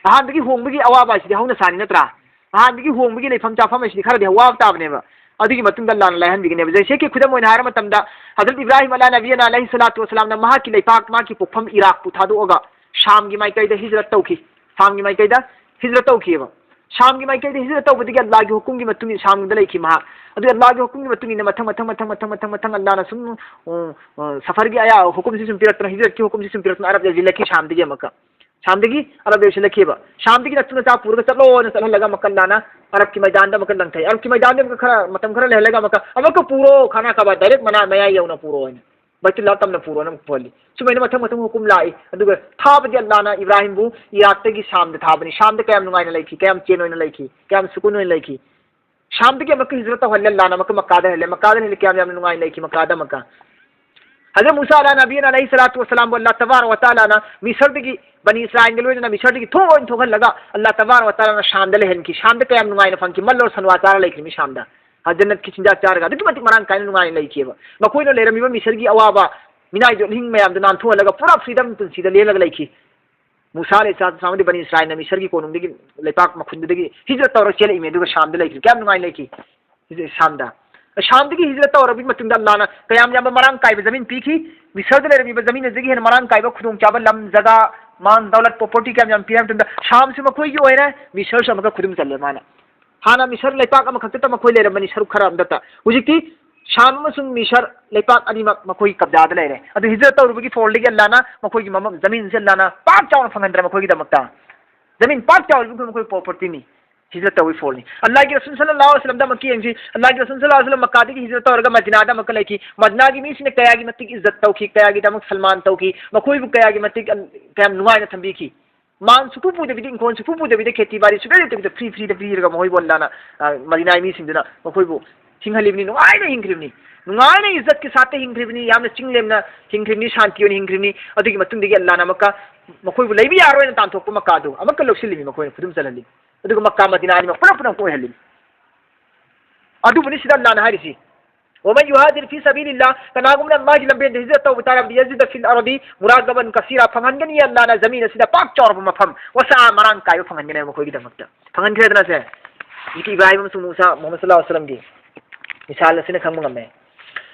ꯑꯍꯥꯟꯕꯒꯤ ꯍꯣꯡꯕꯒꯤ ꯑꯋꯥꯕ ꯍꯥꯏꯁꯤꯗꯤ ꯍꯧꯅ ꯁꯥꯅꯤ ꯅꯠꯇ꯭ꯔꯥ? ꯑꯍꯥꯟꯕꯒꯤ ꯍꯣꯡꯕꯒꯤ ꯂꯩꯐꯝ ꯆꯥꯐꯝ ꯍꯥꯏꯁꯤꯗꯤ ꯈꯔꯗꯤ ꯑꯋꯥꯕ ꯇꯥꯕꯅꯦꯕ꯫ ꯑꯗꯨꯒꯤ ꯃꯇꯨꯡꯗ ꯑꯜꯂꯥꯍꯅ ꯂꯥꯏꯍꯟꯕꯤꯒꯅꯦꯕ꯫ ꯖꯩꯁꯦ ꯀꯤ ꯈꯨꯗꯝ ꯑꯣꯏꯅ ꯍꯥꯏꯔ ꯃꯇꯝꯗ, ꯍꯖꯔꯠ ꯏꯕ꯭ꯔꯥꯍꯤꯝ ꯑꯂꯥ ꯅꯕꯤꯌꯅ ꯑꯂꯩꯍꯤ ꯁꯂꯥꯇꯨ ꯋꯁꯂꯥꯝꯅ ꯃꯍꯥꯛꯀꯤ ꯂꯩꯄꯥꯛ, ꯃꯍꯥꯛꯀꯤ ꯄꯣꯛꯐꯝ ꯏꯔꯥꯛꯄꯨ ꯊꯥꯗꯣꯛꯑꯒ ꯁꯥꯝꯒꯤ ꯃꯥꯏꯀꯩꯗ ꯍꯤꯖꯔꯠ ꯇꯧꯈꯤ꯫ ꯁꯥꯝꯒꯤ ꯃꯥꯏꯀꯩꯗ ꯍꯤꯖꯔꯠ ꯇꯧꯈꯤꯑꯕ꯫ ꯁꯥꯝꯒꯤ ꯃꯥꯏꯀꯩꯗ ꯍꯤꯖꯔꯠ ꯇꯧꯕꯗꯒꯤ ꯑꯜꯂꯥꯍꯒꯤ ꯍꯨꯀꯨꯝꯒꯤ ꯃꯇꯨꯡ ꯏꯟꯅ ꯁꯥꯝꯗ ꯂꯩꯈꯤ ꯃꯍꯥꯛ꯫ ꯑꯗꯨ ꯑꯜꯂꯥꯍꯒꯤ ꯍꯨꯀꯨꯝꯒꯤ ꯃꯇꯨꯡ ꯏꯟꯅ ꯃꯊꯪ, ꯃꯊꯪ, ꯃꯊꯪ, ꯃꯊꯪ, ꯃꯊꯪ, ꯃꯊꯪ ꯑꯜꯂꯥꯍꯅ ꯁꯨꯝ, ꯎꯝ, ꯎꯝ, ꯁꯐꯔꯒꯤ ꯑꯌꯥ ꯍꯨꯀꯨꯝꯁꯤ ꯁꯨꯝ ꯄꯤꯔꯛꯇꯅ, ꯍꯤꯖꯔꯠꯀꯤ ꯍꯨꯀꯨꯝꯁꯤ ꯁꯨꯝ ꯄꯤꯔꯛꯇꯅ ꯑꯔꯕ ꯌꯧꯁꯤꯜꯂꯛꯈꯤ ꯁꯥꯝꯗꯒꯤ ꯑꯃꯨꯛꯀ꯫ ꯁꯥꯝꯗꯒꯤ ꯑꯔꯕ ꯌꯧꯁꯤꯜꯂꯛꯈꯤꯕ꯫ ꯁꯥꯝꯗꯒꯤ ꯅꯇꯨ ꯅꯆꯥ ꯄꯨꯔꯒ ꯆꯠꯂꯣꯅ ꯆꯠꯍꯜꯂꯒ ꯑꯃꯨꯛꯀ ꯑꯜꯂꯥꯍꯅ ꯑꯔꯕꯀꯤ ꯃꯩꯗꯥꯟꯗ ꯑꯃꯨꯛꯀ ꯂꯪꯊꯩ꯫ ꯑꯔꯕꯀꯤ ꯃꯩꯗꯥꯟꯗ ꯑꯃꯨꯛꯀ ꯈꯔ, ꯃꯇꯝ ꯈꯔ ꯂꯩꯍꯜꯂꯒ ꯑꯃꯨꯛꯀ, ꯑꯃꯨꯛꯀ ꯄꯨꯔꯣ, ꯈꯥꯅꯥ ꯀꯥꯕꯥ direct ꯃꯅꯥ ꯃꯌꯥꯏ ꯌꯧꯅ ꯄꯨꯔꯣꯅ꯫ ꯕꯩꯇꯨꯜꯂꯥꯍ ꯇꯝꯅ ꯄꯨꯔꯣꯅ ꯑꯃꯨꯛ ꯄꯨꯍꯜꯂꯤ꯫ ꯁꯨꯃꯥꯏꯅ ꯃꯊꯪ ꯃꯊꯪ ꯍꯨꯀꯨꯝ ꯂꯥꯛꯏ꯫ ꯑꯗꯨꯒ ꯊꯥꯕꯗꯤ ꯑꯜꯂꯥꯍꯅ ꯏꯕ꯭ꯔꯥꯍꯤꯝꯕꯨ ꯏꯔꯥꯛꯇꯒꯤ ꯁꯥꯝꯗ ꯊꯥꯕꯅꯤ꯫ ꯁꯥꯝꯗ ꯀꯌꯥꯝ ꯅꯨꯡꯉꯥꯏꯅ ꯂꯩꯈꯤ, ꯀꯌꯥꯝ ꯆꯦꯟ ꯑꯣꯏꯅ ꯂꯩꯈꯤ, ꯀꯌꯥꯝ ꯁꯨꯀꯨꯟ ꯑꯣꯏꯅ ꯂꯩꯈꯤ꯫ ꯁꯥꯝꯗꯒꯤ ꯑꯃꯨꯛꯀ ꯍꯤꯖꯔꯠ ꯇꯧꯍꯜꯂꯦ ꯑꯜꯂꯥꯍꯅ, ꯑꯃꯨꯛꯀ ꯃꯛꯀꯥꯗ ꯍꯜꯂꯦ꯫ ꯃꯛꯀꯥꯗ ꯍꯜꯂꯦ, ꯀꯌꯥꯝ ꯌꯥꯝꯅ ꯅꯨꯡꯉꯥꯏꯅ ꯂꯩꯈꯤ ꯃꯛꯀꯥꯗ ꯑꯃꯨꯛꯀ꯫ ꯍꯖꯔꯠ ꯃꯨꯁꯥ ꯑꯂꯥ ꯅꯕꯤꯌꯅ ꯑꯂꯩꯍꯤ ꯁꯂꯥꯇꯨ ꯋꯁꯁꯂꯥꯝꯕꯨ ꯑꯜꯂꯥꯍ ꯇꯕꯥꯔꯛ ꯋ ꯇꯥꯂꯥꯅ ꯃꯤꯁꯔꯗꯒꯤ ꯕꯅꯤ ꯏꯁꯔꯥꯏꯜꯒ ꯂꯣꯏꯅꯅ ꯃꯤꯁꯔꯗꯒꯤ ꯊꯣꯛꯑꯣꯅ ꯊꯣꯛꯍꯜꯂꯒ ꯑꯜꯂꯥꯍ ꯇꯕꯥꯔꯛ ꯋ ꯇꯥꯂꯥꯅ ꯁꯥꯝꯗ ꯂꯩꯍꯟꯈꯤ꯫ ꯁꯥꯝꯗ ꯀꯌꯥꯝ ꯅꯨꯡꯉꯥꯏꯅ ꯐꯪꯈꯤ, ꯃꯜꯂꯣ ꯁꯟꯋꯥ ꯆꯥꯔ ꯂꯩꯈ꯭ꯔꯤꯃꯤ ꯁꯥꯝꯗ꯫ ꯍꯥ, ꯖꯟꯅꯠꯀꯤ ꯆꯤꯟꯖꯥꯛ ꯆꯥꯔꯒ ꯑꯗꯨꯛꯀꯤ ꯃꯇꯤꯛ ꯃꯔꯥꯡ ꯀꯥꯏꯅ ꯅꯨꯡꯉꯥꯏꯅ ꯂꯩꯈꯤꯑꯕ꯫ ꯃꯈꯣꯏꯅ ꯂꯩꯔꯝꯃꯤꯕ ꯃꯤꯁꯔꯒꯤ ꯑꯋꯥꯕ, ꯃꯤꯅꯥꯏ ꯖꯣꯠꯍꯤꯡ ꯃꯌꯥꯝꯗꯨ ꯅꯥꯟꯊꯣꯛꯍꯜꯂꯒ ꯄꯨꯔꯥ freedom ꯄꯨꯟꯁꯤꯗ ꯂꯦꯜꯂꯒ ꯂꯩꯈꯤ꯫ ꯃꯨꯁꯥ ꯑꯂꯩꯍꯤ ꯁꯂꯥꯇꯨ ꯋꯁꯁꯂꯥꯝ ꯑꯃꯗꯤ ꯕꯅꯤ ꯏꯁꯔꯥꯏꯜꯅ ꯃꯤꯁꯔꯒꯤ ꯀꯣꯅꯨꯡꯗꯒꯤ, ꯂꯩꯄꯥꯛ ꯃꯈꯨꯟꯗꯨꯗꯒꯤ ꯍꯤꯖꯔꯠ ꯇꯧꯔꯒ ꯆꯦꯜꯂꯛꯏꯃꯤ, ꯑꯗꯨꯒ ꯁꯥꯝꯗ ꯂꯩꯈ꯭ꯔꯤ꯫ ꯀꯌꯥꯝ ꯅꯨꯡꯉꯥꯏꯅ ꯂꯩꯈꯤ ꯍꯤꯖ-, ꯁꯥꯝꯗ꯫ ꯁꯥꯝꯗꯒꯤ ꯍꯤꯖꯔꯠ ꯇꯧꯔꯕꯒꯤ ꯃꯇꯨꯡꯗ ꯑꯜꯂꯥꯍꯅ ꯀꯌꯥꯝ ꯌꯥꯝꯕ ꯃꯔꯥꯡ ꯀꯥꯏꯕ ꯖꯃꯤꯟ ꯄꯤꯈꯤ꯫ ꯃꯤꯁꯔꯗ ꯂꯩꯔꯝꯃꯤꯕ ꯖꯃꯤꯟ ꯑꯗꯨꯗꯒꯤ ꯍꯦꯟꯅ ꯃꯔꯥꯡ ꯀꯥꯏꯕ ꯈꯨꯗꯣꯡꯆꯥꯕ, ꯂꯝ, ꯖꯒꯥ, ꯃꯥꯜ, ꯗꯧꯂꯠ, property ꯀꯌꯥꯝ ꯌꯥꯝ ꯄꯤ ꯍꯥꯏꯕ ꯃꯇꯝꯗ ꯁꯥꯝꯁꯨ ꯃꯈꯣꯏꯒꯤ ꯑꯣꯏꯔꯦ, ꯃꯤꯁꯔꯁꯨ ꯑꯃꯨꯛꯀ ꯈꯨꯗꯨꯝ ꯆꯜꯂꯦ ꯃꯥꯅ꯫ ꯍꯥꯟꯅ ꯃꯤꯁꯔ ꯂꯩꯄꯥꯛ ꯑꯃꯈꯛꯇꯗ ꯃꯈꯣꯏ ꯂꯩꯔꯝꯕꯅꯤ, ꯁꯔꯨꯛ ꯈꯔ ꯑꯃꯗꯇ꯫ ꯍꯧꯖꯤꯛꯇꯤ ꯁꯥꯝ ꯑꯃꯁꯨꯡ ꯃꯤꯁꯔ ꯂꯩꯄꯥꯛ ꯑꯅꯤꯃꯛ ꯃꯈꯣꯏꯒꯤ ꯀꯕꯖꯥꯗ ꯂꯩꯔꯦ꯫ ꯑꯗꯨ ꯍꯤꯖꯔꯠ ꯇꯧꯔꯨꯕꯒꯤ ꯐꯣꯜꯗꯒꯤ ꯑꯜꯂꯥꯍꯅ ꯃꯈꯣꯏꯒꯤ ꯃꯃ-, ꯖꯃꯤꯟꯁꯦ ꯑꯜꯂꯥꯍꯅ ꯄꯥꯛ ꯆꯥꯎꯅ ꯐꯪꯍꯟꯗ꯭ꯔꯦ ꯃꯈꯣꯏꯒꯤꯗꯃꯛꯇ꯫ ꯖꯃꯤꯟ ꯄꯥꯛ ꯆꯥꯎꯔꯤꯕ ꯃꯈꯣꯏ propertyꯅꯤ꯫ ꯍꯤꯖꯔꯠ ꯇꯧꯕꯒꯤ ꯐꯣꯜꯅꯤ꯫ ꯑꯜꯂꯥꯍꯒꯤ ꯔꯁꯨꯜ ꯁꯜꯂꯜꯂꯥꯍꯨ ꯑꯂꯩꯍꯤ ꯋꯁꯜꯂꯝꯗ ꯑꯃꯨꯛꯀ ꯌꯦꯡꯁꯤ꯫ ꯑꯜꯂꯥꯍꯒꯤ ꯔꯁꯨꯜ ꯁꯜꯂꯜꯂꯥꯍꯨ ꯑꯂꯩꯍꯤ ꯋꯁꯜꯂꯝ ꯃꯛꯀꯥꯗꯒꯤ ꯍꯤꯖꯔꯠ ꯇꯧꯔꯒ ꯃꯗꯤꯅꯥꯗ ꯑꯃꯨꯛꯀ ꯂꯩꯈꯤ꯫ ꯃꯗꯤꯅꯥꯒꯤ ꯃꯤꯁꯤꯡꯅ ꯀꯌꯥꯒꯤ ꯃꯇꯤꯛ ꯏꯖꯠ ꯇꯧꯈꯤ, ꯀꯌꯥꯒꯤꯗꯃꯛ ꯁꯜꯃꯥꯟ ꯇꯧꯈꯤ, ꯃꯈꯣꯏꯕꯨ ꯀꯌꯥꯒꯤ ꯃꯇꯤꯛ, ꯀꯌꯥꯝ ꯅꯨꯡꯉꯥꯏꯅ ꯊꯝꯕꯤꯈꯤ꯫ ꯃꯥꯟ ꯁꯨꯛꯄꯨ ꯄꯨꯗꯕꯤꯗ, ꯏꯪꯈꯣꯜ ꯁꯨꯛꯄꯨ ꯄꯨꯗꯕꯤꯗ, ꯈꯦꯇꯤ ꯕꯥꯔꯤ ꯁꯨꯛꯂꯩ ꯂꯩꯇꯕꯤꯗ, free, free ꯗ ꯄꯤꯔꯒ ꯃꯈꯣꯏꯕꯨ ꯑꯜꯂꯥꯅ, ꯑ, ꯃꯗꯤꯅꯥꯒꯤ ꯃꯤꯁꯤꯡꯗꯨꯅ ꯃꯈꯣꯏꯕꯨ ꯍꯤꯡꯍꯜꯂꯤꯕꯅꯤ, ꯅꯨꯡꯉꯥꯏꯅ ꯍꯤꯡꯈ꯭ꯔꯤꯕꯅꯤ, ꯅꯨꯡꯉꯥꯏꯅ ꯏꯖꯠꯀꯤ ꯁꯥꯠꯇ ꯍꯤꯡꯈ꯭ꯔꯤꯕꯅꯤ, ꯌꯥꯝꯅ ꯆꯤꯡ ꯂꯦꯝꯅ ꯍꯤꯡꯈ꯭ꯔꯤꯕꯅꯤ, ꯁꯥꯟꯇꯤ ꯑꯣꯏꯅ ꯍꯤꯡꯈ꯭ꯔꯤꯕꯅꯤ꯫ ꯑꯗꯨꯒꯤ ꯃꯇꯨꯡꯗꯒꯤ ꯑꯜꯂꯥꯅ ꯑꯃꯨꯛꯀ ꯃꯈꯣꯏꯕꯨ ꯂꯩꯕ ꯌꯥꯔꯣꯏꯅ ꯇꯥꯟꯊꯣꯛꯄ ꯃꯀꯥꯗꯨ ꯑꯃꯨꯛꯀ ꯂꯧꯁꯤꯜꯂꯤꯃꯤ, ꯃꯈꯣꯏꯅ ꯈꯨꯗꯨꯝ ꯆꯜꯍꯜꯂꯤ꯫ ꯑꯗꯨꯒ ꯃꯛꯀꯥ ꯃꯗꯤꯅꯥ ꯑꯅꯤꯃꯛ ꯄꯨꯂꯞ ꯄꯨꯂꯞ ꯑꯣꯏꯍꯜꯂꯤ꯫ ꯑꯗꯨꯕꯨꯅꯤ ꯁꯤꯗ ꯑꯜꯂꯥꯅ ꯍꯥꯏꯔꯤꯁꯤ, "ومن يهاجر في سبيل الله", ꯀꯅꯥꯒꯨꯝꯕꯅ ꯑꯜꯂꯥꯍꯒꯤ ꯂꯝꯕꯦꯟꯗ ꯍꯤꯖꯔꯠ ꯇꯧꯕ ꯇꯥꯔꯕꯗꯤ, "يجد في الأرض مراغما كثيرا", ꯐꯪꯍꯟꯒꯅꯤ ꯑꯜꯂꯥꯅ ꯖꯃꯤꯟ ꯑꯁꯤꯗ ꯄꯥꯛ ꯆꯥꯎꯔꯕ ꯃꯐꯝ, "وسعة", ꯃꯔꯥꯡ ꯀꯥꯏꯕ ꯐꯪꯍꯟꯒꯅꯤ ꯃꯈꯣꯏꯒꯤꯗꯃꯛꯇ꯫ ꯐꯪꯍꯟꯈ꯭ꯔꯦꯗꯅ ꯁꯦ? ꯍꯧꯖꯤꯛꯀꯤ ꯏꯕ꯭ꯔꯥꯍꯤꯝ ꯑꯃꯁꯨꯡ ꯃꯨꯁꯥ, ꯃꯨꯍꯝꯃꯗ ꯁꯜꯂꯜꯂꯥꯍꯨ ꯑꯂꯩꯍꯤ ꯋꯥꯁꯜꯂꯝꯒꯤ ꯃꯤꯁꯥꯜ ꯑꯁꯤꯅ ꯈꯪꯕ ꯉꯝꯃꯦ꯫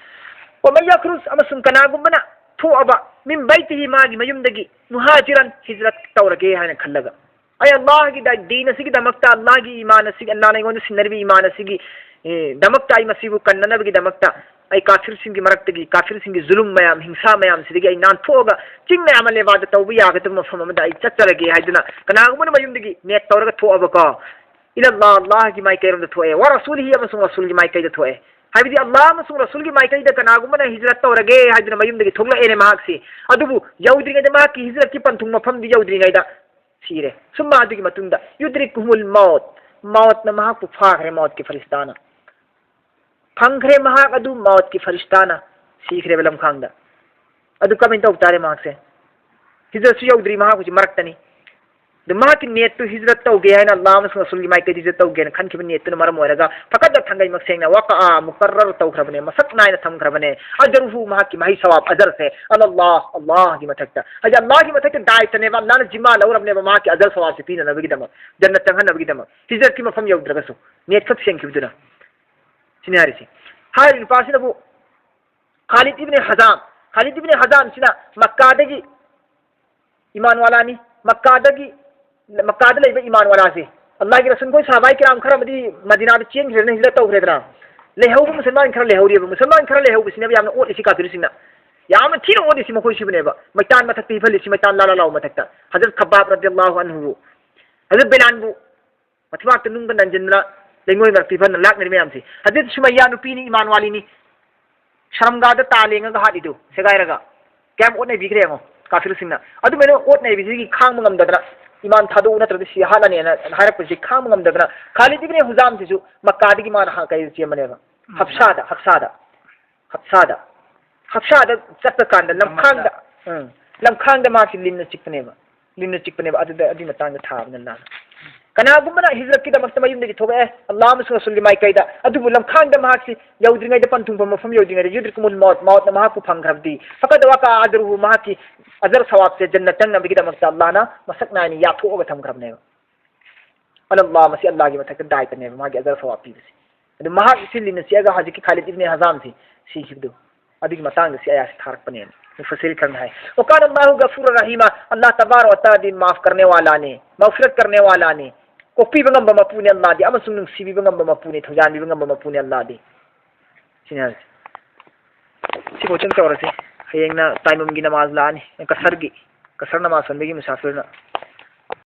"ومن يخرج", ꯑꯃꯁꯨꯡ ꯀꯅꯥꯒꯨꯝꯕꯅ ꯊꯣꯛꯑꯕ, "من بيته", ꯃꯥꯒꯤ ꯃꯌꯨꯝꯗꯒꯤ, "مهاجرا", ꯍꯤꯖꯔꯠ ꯇꯧꯔꯒꯦ ꯍꯥꯏꯅ ꯈꯜꯂꯒ, ꯑꯩ ꯑꯜꯂꯥꯍꯒꯤ ꯗ-, ꯗꯤꯟ ꯑꯁꯤꯒꯤꯗꯃꯛꯇ, ꯑꯜꯂꯥꯍꯒꯤ ꯏꯃꯥꯟ ꯑꯁꯤꯒꯤ, ꯑꯜꯂꯥꯍꯅ ꯑꯩꯉꯣꯟꯗ ꯁꯤꯟꯅꯔꯤꯕ ꯏꯃꯥꯟ ꯑꯁꯤꯒꯤ, ꯑꯦ, ꯗꯃꯛꯇ, ꯑꯩ ꯃꯁꯤꯕꯨ ꯀꯟꯅꯅꯕꯒꯤꯗꯃꯛꯇ ꯑꯩ ꯀꯥꯐꯤꯔꯁꯤꯡꯒꯤ ꯃꯔꯛꯇꯒꯤ, ꯀꯥꯐꯤꯔꯁꯤꯡꯒꯤ ꯖꯨꯂꯨꯝ ꯃꯌꯥꯝ, ꯍꯤꯡꯁꯥ ꯃꯌꯥꯝꯁꯤꯗꯒꯤ ꯑꯩ ꯅꯥꯟꯊꯣꯛꯑꯒ ꯆꯤꯡ ꯃꯌꯥꯝ ꯑꯃ ꯂꯦꯕꯥꯗ ꯇꯧꯕ ꯌꯥꯒꯗꯕ ꯃꯐꯝ ꯑꯃꯗ ꯑꯩ ꯆꯠꯆꯔꯒꯦ ꯍꯥꯏꯗꯨꯅ ꯀꯅꯥꯒꯨꯝꯕꯅ ꯃꯌꯨꯝꯗꯒꯤ ꯅꯦꯠ ꯇꯧꯔꯒ ꯊꯣꯛꯑꯕꯀꯣ, "إلى الله", ꯑꯜꯂꯥꯍꯒꯤ ꯃꯥꯏꯀꯩꯔꯣꯝꯗ ꯊꯣꯛꯑꯦ, "ورسوله", ꯑꯃꯁꯨꯡ ꯔꯁꯨꯜꯒꯤ ꯃꯥꯏꯀꯩꯗ ꯊꯣꯛꯑꯦ꯫ ꯍꯥꯏꯕꯗꯤ ꯑꯜꯂꯥꯍ ꯑꯃꯁꯨꯡ ꯔꯁꯨꯜꯒꯤ ꯃꯥꯏꯀꯩꯗ ꯀꯅꯥꯒꯨꯝꯕꯅ ꯍꯤꯖꯔꯠ ꯇꯧꯔꯒꯦ ꯍꯥꯏꯗꯨꯅ ꯃꯌꯨꯝꯗꯒꯤ ꯊꯣꯛꯂꯛꯑꯦꯅꯦ ꯃꯍꯥꯛꯁꯤ꯫ ꯑꯗꯨꯕꯨ ꯌꯧꯗ꯭ꯔꯤꯉꯩꯗ, ꯃꯍꯥꯛꯀꯤ ꯍꯤꯖꯔꯠꯀꯤ ꯄꯟꯊꯨꯡ ꯃꯐꯝꯗꯨ ꯌꯧꯗ꯭ꯔꯤꯉꯩꯗ ꯁꯤꯔꯦ꯫ ꯁꯨꯝ ꯑꯗꯨꯒꯤ ꯃꯇꯨꯡꯗ, "يدركه الموت", ꯃꯧꯠꯅ ꯃꯍꯥꯛꯄꯨ ꯐꯥꯈ꯭ꯔꯦ, ꯃꯧꯠꯀꯤ ꯐꯔꯤꯁꯇꯥꯅ꯫ ꯐꯪꯈ꯭ꯔꯦ ꯃꯍꯥꯛ ꯑꯗꯨ, ꯃꯧꯠꯀꯤ ꯐꯔꯤꯁꯇꯥꯅ ꯁꯤꯈ꯭ꯔꯦꯕ ꯂꯝꯈꯥꯡꯗ꯫ ꯑꯗꯨ ꯀꯃꯥꯏꯅ ꯇꯧ ꯇꯥꯔꯦ ꯃꯍꯥꯛꯁꯦ? ꯍꯤꯖꯔꯠꯁꯨ ꯌꯧꯗ꯭ꯔꯤ ꯃꯍꯥꯛ ꯍꯧꯖꯤꯛ ꯃꯔꯛꯇꯅꯤ꯫ ꯑꯗꯨ ꯃꯍꯥꯛꯀꯤ ꯅꯦꯠꯇꯨ ꯍꯤꯖꯔꯠ ꯇꯧꯒꯦ ꯍꯥꯏꯅ, ꯑꯜꯂꯥꯍ ꯑꯃꯁꯨꯡ ꯔꯁꯨꯜꯒꯤ ꯃꯥꯏꯀꯩꯗ ꯍꯤꯖꯔꯠ ꯇꯧꯒꯦꯅ ꯈꯟꯈꯤꯕ ꯅꯦꯠꯇꯨꯅ ꯃꯔꯝ ꯑꯣꯏꯔꯒ ꯐꯀꯠꯇ ꯊꯥꯡꯒꯩ ꯃꯁꯦꯡꯅ ꯋꯥꯀꯥ ꯃꯨꯀꯔꯔ ꯇꯧꯈ꯭ꯔꯕꯅꯦ, ꯃꯁꯛ ꯅꯥꯏꯅ ꯊꯝꯈ꯭ꯔꯕꯅꯦ꯫ ꯑꯖꯔꯨꯍꯨ, ꯃꯍꯥꯛꯀꯤ ꯃꯍꯩ ꯁꯋꯥꯕ, ꯑꯖꯔꯁꯦ, ꯑꯂꯜꯂꯥꯍ, ꯑꯜꯂꯥꯍꯒꯤ ꯃꯊꯛꯇ꯫ ꯍꯥꯏꯗꯤ ꯑꯜꯂꯥꯍꯒꯤ ꯃꯊꯛꯇ ꯗꯥꯏꯇꯅꯦꯕ, ꯑꯜꯂꯥꯍꯅ ꯖꯤꯝꯃꯥ ꯂꯧꯔꯕꯅꯦꯕ ꯃꯍꯥꯛꯀꯤ ꯑꯖꯔ ꯁꯋꯥꯕꯁꯦ ꯄꯤꯅꯅꯕꯒꯤꯗꯃꯛ, ꯖꯟꯅꯠ ꯆꯪꯍꯟꯅꯕꯒꯤꯗꯃꯛ꯫ ꯍꯤꯖꯔꯠꯀꯤ ꯃꯐꯝ ꯌꯧꯗ꯭ꯔꯒꯁꯨ ꯅꯦꯠ ꯈꯛ ꯁꯦꯡꯈꯤꯕꯗꯨꯅ꯫ ꯁꯤꯅꯤ ꯍꯥꯏꯔꯤꯁꯤ꯫ ꯍꯥꯏꯔꯤꯕ ꯅꯨꯄꯥꯁꯤꯅꯕꯨ ꯈꯥꯂꯤꯗ ꯏꯕꯅꯤ ꯍꯖꯥꯝ, ꯈꯥꯂꯤꯗ ꯏꯕꯅꯤ ꯍꯖꯥꯝꯁꯤꯅ ꯃꯛꯀꯥꯗꯒꯤ ꯏꯃꯥꯟꯋꯥꯂꯥꯅꯤ꯫ ꯃꯛꯀꯥꯗꯒꯤ, ꯃꯛꯀꯥꯗ ꯂꯩꯕ ꯏꯃꯥꯟꯋꯥꯂꯥꯁꯦ, ꯑꯜꯂꯥꯍꯒꯤ ꯔꯁꯨꯜ ꯈꯣꯏ ꯁꯍꯥꯕꯥꯏ ꯀꯤꯔꯥꯝ ꯈꯔ ꯑꯃꯗꯤ ꯃꯗꯤꯅꯥꯗ ꯆꯦꯟꯈ꯭ꯔꯦꯗꯅ, ꯍꯤꯖꯔꯠ ꯇꯧꯈ꯭ꯔꯦꯗꯅ꯫ ꯂꯩꯍꯧꯕ ꯃꯨꯁꯜꯃꯥꯟ ꯈꯔ ꯂꯩꯍꯧꯔꯤꯕ꯫ ꯃꯨꯁꯜꯃꯥꯟ ꯈꯔ ꯂꯩꯍꯧꯕꯁꯤꯅꯦꯕ ꯌꯥꯝꯅ ꯑꯣꯠꯂꯤꯁꯤ ꯀꯥꯐꯤꯔꯁꯤꯡꯅ꯫ ꯌꯥꯝꯅ ꯊꯤꯅ ꯑꯣꯠꯂꯤꯁꯤ ꯃꯈꯣꯏꯁꯤꯕꯨꯅꯦꯕ꯫ ꯃꯩꯇꯥꯟ ꯃꯊꯛꯇ ꯍꯤꯐꯜꯂꯤꯁꯤ, ꯃꯩꯇꯥꯟ ꯂꯥꯂꯥ ꯂꯥꯎꯕ ꯃꯊꯛꯇ꯫ ꯍꯖꯔꯠ ꯈꯕꯥꯕ ꯔꯗꯤꯌꯜꯂꯥꯍꯨ ꯑꯟꯍꯨꯕꯨ, ꯍꯖꯔꯠ ꯕꯤꯂꯥꯟꯕꯨ ꯃꯊꯤꯕꯥꯛꯇ ꯅꯨꯡꯒ ꯅꯟꯖꯤꯟꯗꯅ ꯂꯩꯉꯣꯏ ꯃꯔꯛꯇ ꯍꯤꯐꯟꯅ ꯂꯥꯛꯅꯔꯤ ꯃꯌꯥꯝꯁꯦ꯫ ꯍꯖꯔꯠ ꯁꯨꯃꯩꯌꯥ ꯅꯨꯄꯤꯅꯤ, ꯏꯃꯥꯟꯋꯥꯂꯤꯅꯤ꯫ ꯁꯔꯝꯒꯥꯗ ꯇꯥ ꯂꯦꯡꯉꯒ ꯍꯥꯠꯂꯤꯗꯨ, ꯁꯦꯒꯥꯏꯔꯒ꯫ ꯀꯌꯥꯝ ꯑꯣꯠꯅꯕꯤꯈ꯭ꯔꯦ ꯌꯦꯡꯉꯣ꯫ ꯀꯥꯐꯤꯔꯁꯤꯡꯅ꯫ ꯑꯗꯨꯃꯥꯏꯅ ꯑꯣꯠ ꯅꯩꯕꯁꯤꯒꯤ ꯈꯥꯡꯕ ꯉꯝꯗꯗꯅ, "ꯏꯃꯥꯟ ꯊꯥꯗꯣꯛꯎ, ꯅꯠꯇ꯭ꯔꯗꯤ ꯁꯤ ꯍꯥꯠꯂꯅꯤꯅ" ꯍꯥꯏꯔꯛꯄꯁꯤ ꯈꯥꯡꯕ ꯉꯝꯗꯗꯅ, ꯈꯥꯂꯤꯗ ꯏꯕꯅꯦ ꯍꯨꯖꯥꯝꯁꯤꯁꯨ ꯃꯛꯀꯥꯗꯒꯤ ꯃꯥꯅ ꯍꯥ-, ꯀꯩ ꯆꯦꯟꯕꯅꯦꯕ, ꯍꯞꯁꯥꯗ, ꯍꯞꯁꯥꯗ, ꯍꯞꯁꯥꯗ, ꯍꯞꯁꯥꯗ ꯆꯠꯄ ꯀꯥꯟꯗ ꯂꯝꯈꯥꯡꯗ, ꯎꯝ, ꯂꯝꯈꯥꯡꯗ ꯃꯥꯁꯤ ꯂꯤꯟꯅ ꯆꯤꯛꯄꯅꯦꯕ, ꯂꯤꯟꯅ ꯆꯤꯛꯄꯅꯦꯕ꯫ ꯑꯗꯨꯗ, ꯑꯗꯨꯒꯤ ꯃꯇꯥꯡꯗ ꯊꯥꯕꯅꯤ ꯑꯜꯂꯥꯍꯅ꯫ ꯀꯅꯥꯒꯨꯝꯕꯅ ꯍꯤꯖ꯭ꯔꯠꯀꯤꯗꯃꯛꯇ ꯃꯌꯨꯝꯗꯒꯤ ꯊꯣꯛꯂꯛꯑꯦ, ꯑꯜꯂꯥꯍ ꯑꯃꯁꯨꯡ ꯔꯁꯨꯜꯒꯤ ꯃꯥꯏꯀꯩꯗ, ꯑꯗꯨꯕꯨ ꯂꯝꯈꯥꯡꯗ ꯃꯍꯥꯛꯁꯤ ꯌꯧꯗ꯭ꯔꯤꯉꯩꯗ, ꯄꯟꯊꯨꯡꯐꯝ ꯃꯐꯝ ꯌꯧꯗ꯭ꯔꯤꯉꯩꯗ, ꯌꯨꯗ꯭ꯔꯤꯀꯨꯃꯨꯜ ꯃꯧꯠ, ꯃꯧꯠꯅ ꯃꯍꯥꯛꯄꯨ ꯐꯪꯈ꯭ꯔꯕꯗꯤ, ꯐꯀꯠ ꯋꯥꯀꯥ ꯑꯖꯔꯨꯍꯨ, ꯃꯍꯥꯛꯀꯤ ꯑꯖꯔ ꯁꯋꯥꯕꯁꯦ ꯖꯟꯅꯠ ꯆꯪꯅꯕꯒꯤꯗꯃꯛꯇ ꯑꯜꯂꯥꯍꯅ ꯃꯁꯛ ꯅꯥꯏꯅ ꯌꯥꯊꯣꯛꯑꯒ ꯊꯝꯈ꯭ꯔꯕꯅꯦꯕ꯫ ꯑꯜꯂꯥꯍ, ꯃꯁꯤ ꯑꯜꯂꯥꯍꯒꯤ ꯃꯊꯛꯇ ꯗꯥꯏꯇꯅꯦꯕ, ꯃꯥꯒꯤ ꯑꯖꯔ ꯁꯋꯥꯕ ꯄꯤꯕꯁꯦ꯫ ꯑꯗꯨ ꯃꯍꯥꯛ ꯁꯤ ꯂꯤꯟꯅ ꯆꯤꯛꯑꯒ ꯍꯧꯖꯤꯛꯀꯤ ꯈꯥꯂꯤꯗ ꯏꯕꯅꯤ ꯍꯖꯥꯝꯁꯤ ꯁꯤꯈꯤꯕꯗꯣ, ꯑꯗꯨꯒꯤ ꯃꯇꯥꯡꯗ ꯁꯤ ꯑꯌꯥꯁꯤ ꯊꯥꯔꯛꯄꯅꯦꯅ ꯃꯨꯐꯁꯤꯔ ꯈꯔꯅ ꯍꯥꯏ꯫ "ꯋꯀꯥꯟ ꯑꯜꯂꯥꯍꯨ ꯒꯐꯨꯔ ꯔꯍꯤꯃ", ꯑꯜꯂꯥꯍ ꯇꯕꯥꯔꯛ ꯋ ꯇꯥꯂꯥꯗꯤ ꯃꯥꯐ ꯀꯔꯅꯦ ꯋꯥꯂꯥꯅꯦ, ꯃꯒꯐꯤꯔꯠ ꯀꯔꯅꯦ ꯋꯥꯂꯥꯅꯦ, ꯀꯣꯛꯄꯤꯕ ꯉꯝꯕ ꯃꯄꯨꯅꯦ ꯑꯜꯂꯥꯍꯗꯤ, ꯑꯃꯁꯨꯡ ꯅꯨꯡꯁꯤꯕꯤꯕ ꯉꯝꯕ ꯃꯄꯨꯅꯦ, ꯊꯧꯖꯥꯟꯕꯤꯕ ꯉꯝꯕ ꯃꯄꯨꯅꯦ ꯑꯜꯂꯥꯍꯗꯤ꯫ ꯁꯤꯅꯤ ꯍꯥꯏꯁꯦ꯫ ꯁꯤꯐꯥꯎ ꯆꯪ ꯇꯧꯔꯁꯤ꯫ ꯍꯌꯦꯡꯅ ꯇꯥꯏꯃꯝꯒꯤ ꯅꯃꯥꯖ ꯂꯥꯛꯑꯅꯤ, ꯀꯁꯔꯒꯤ, ꯀꯁꯔ ꯅꯃꯥꯖ ꯁꯣꯟꯕꯒꯤ ꯃꯨꯁꯥꯐꯤꯔꯅ꯫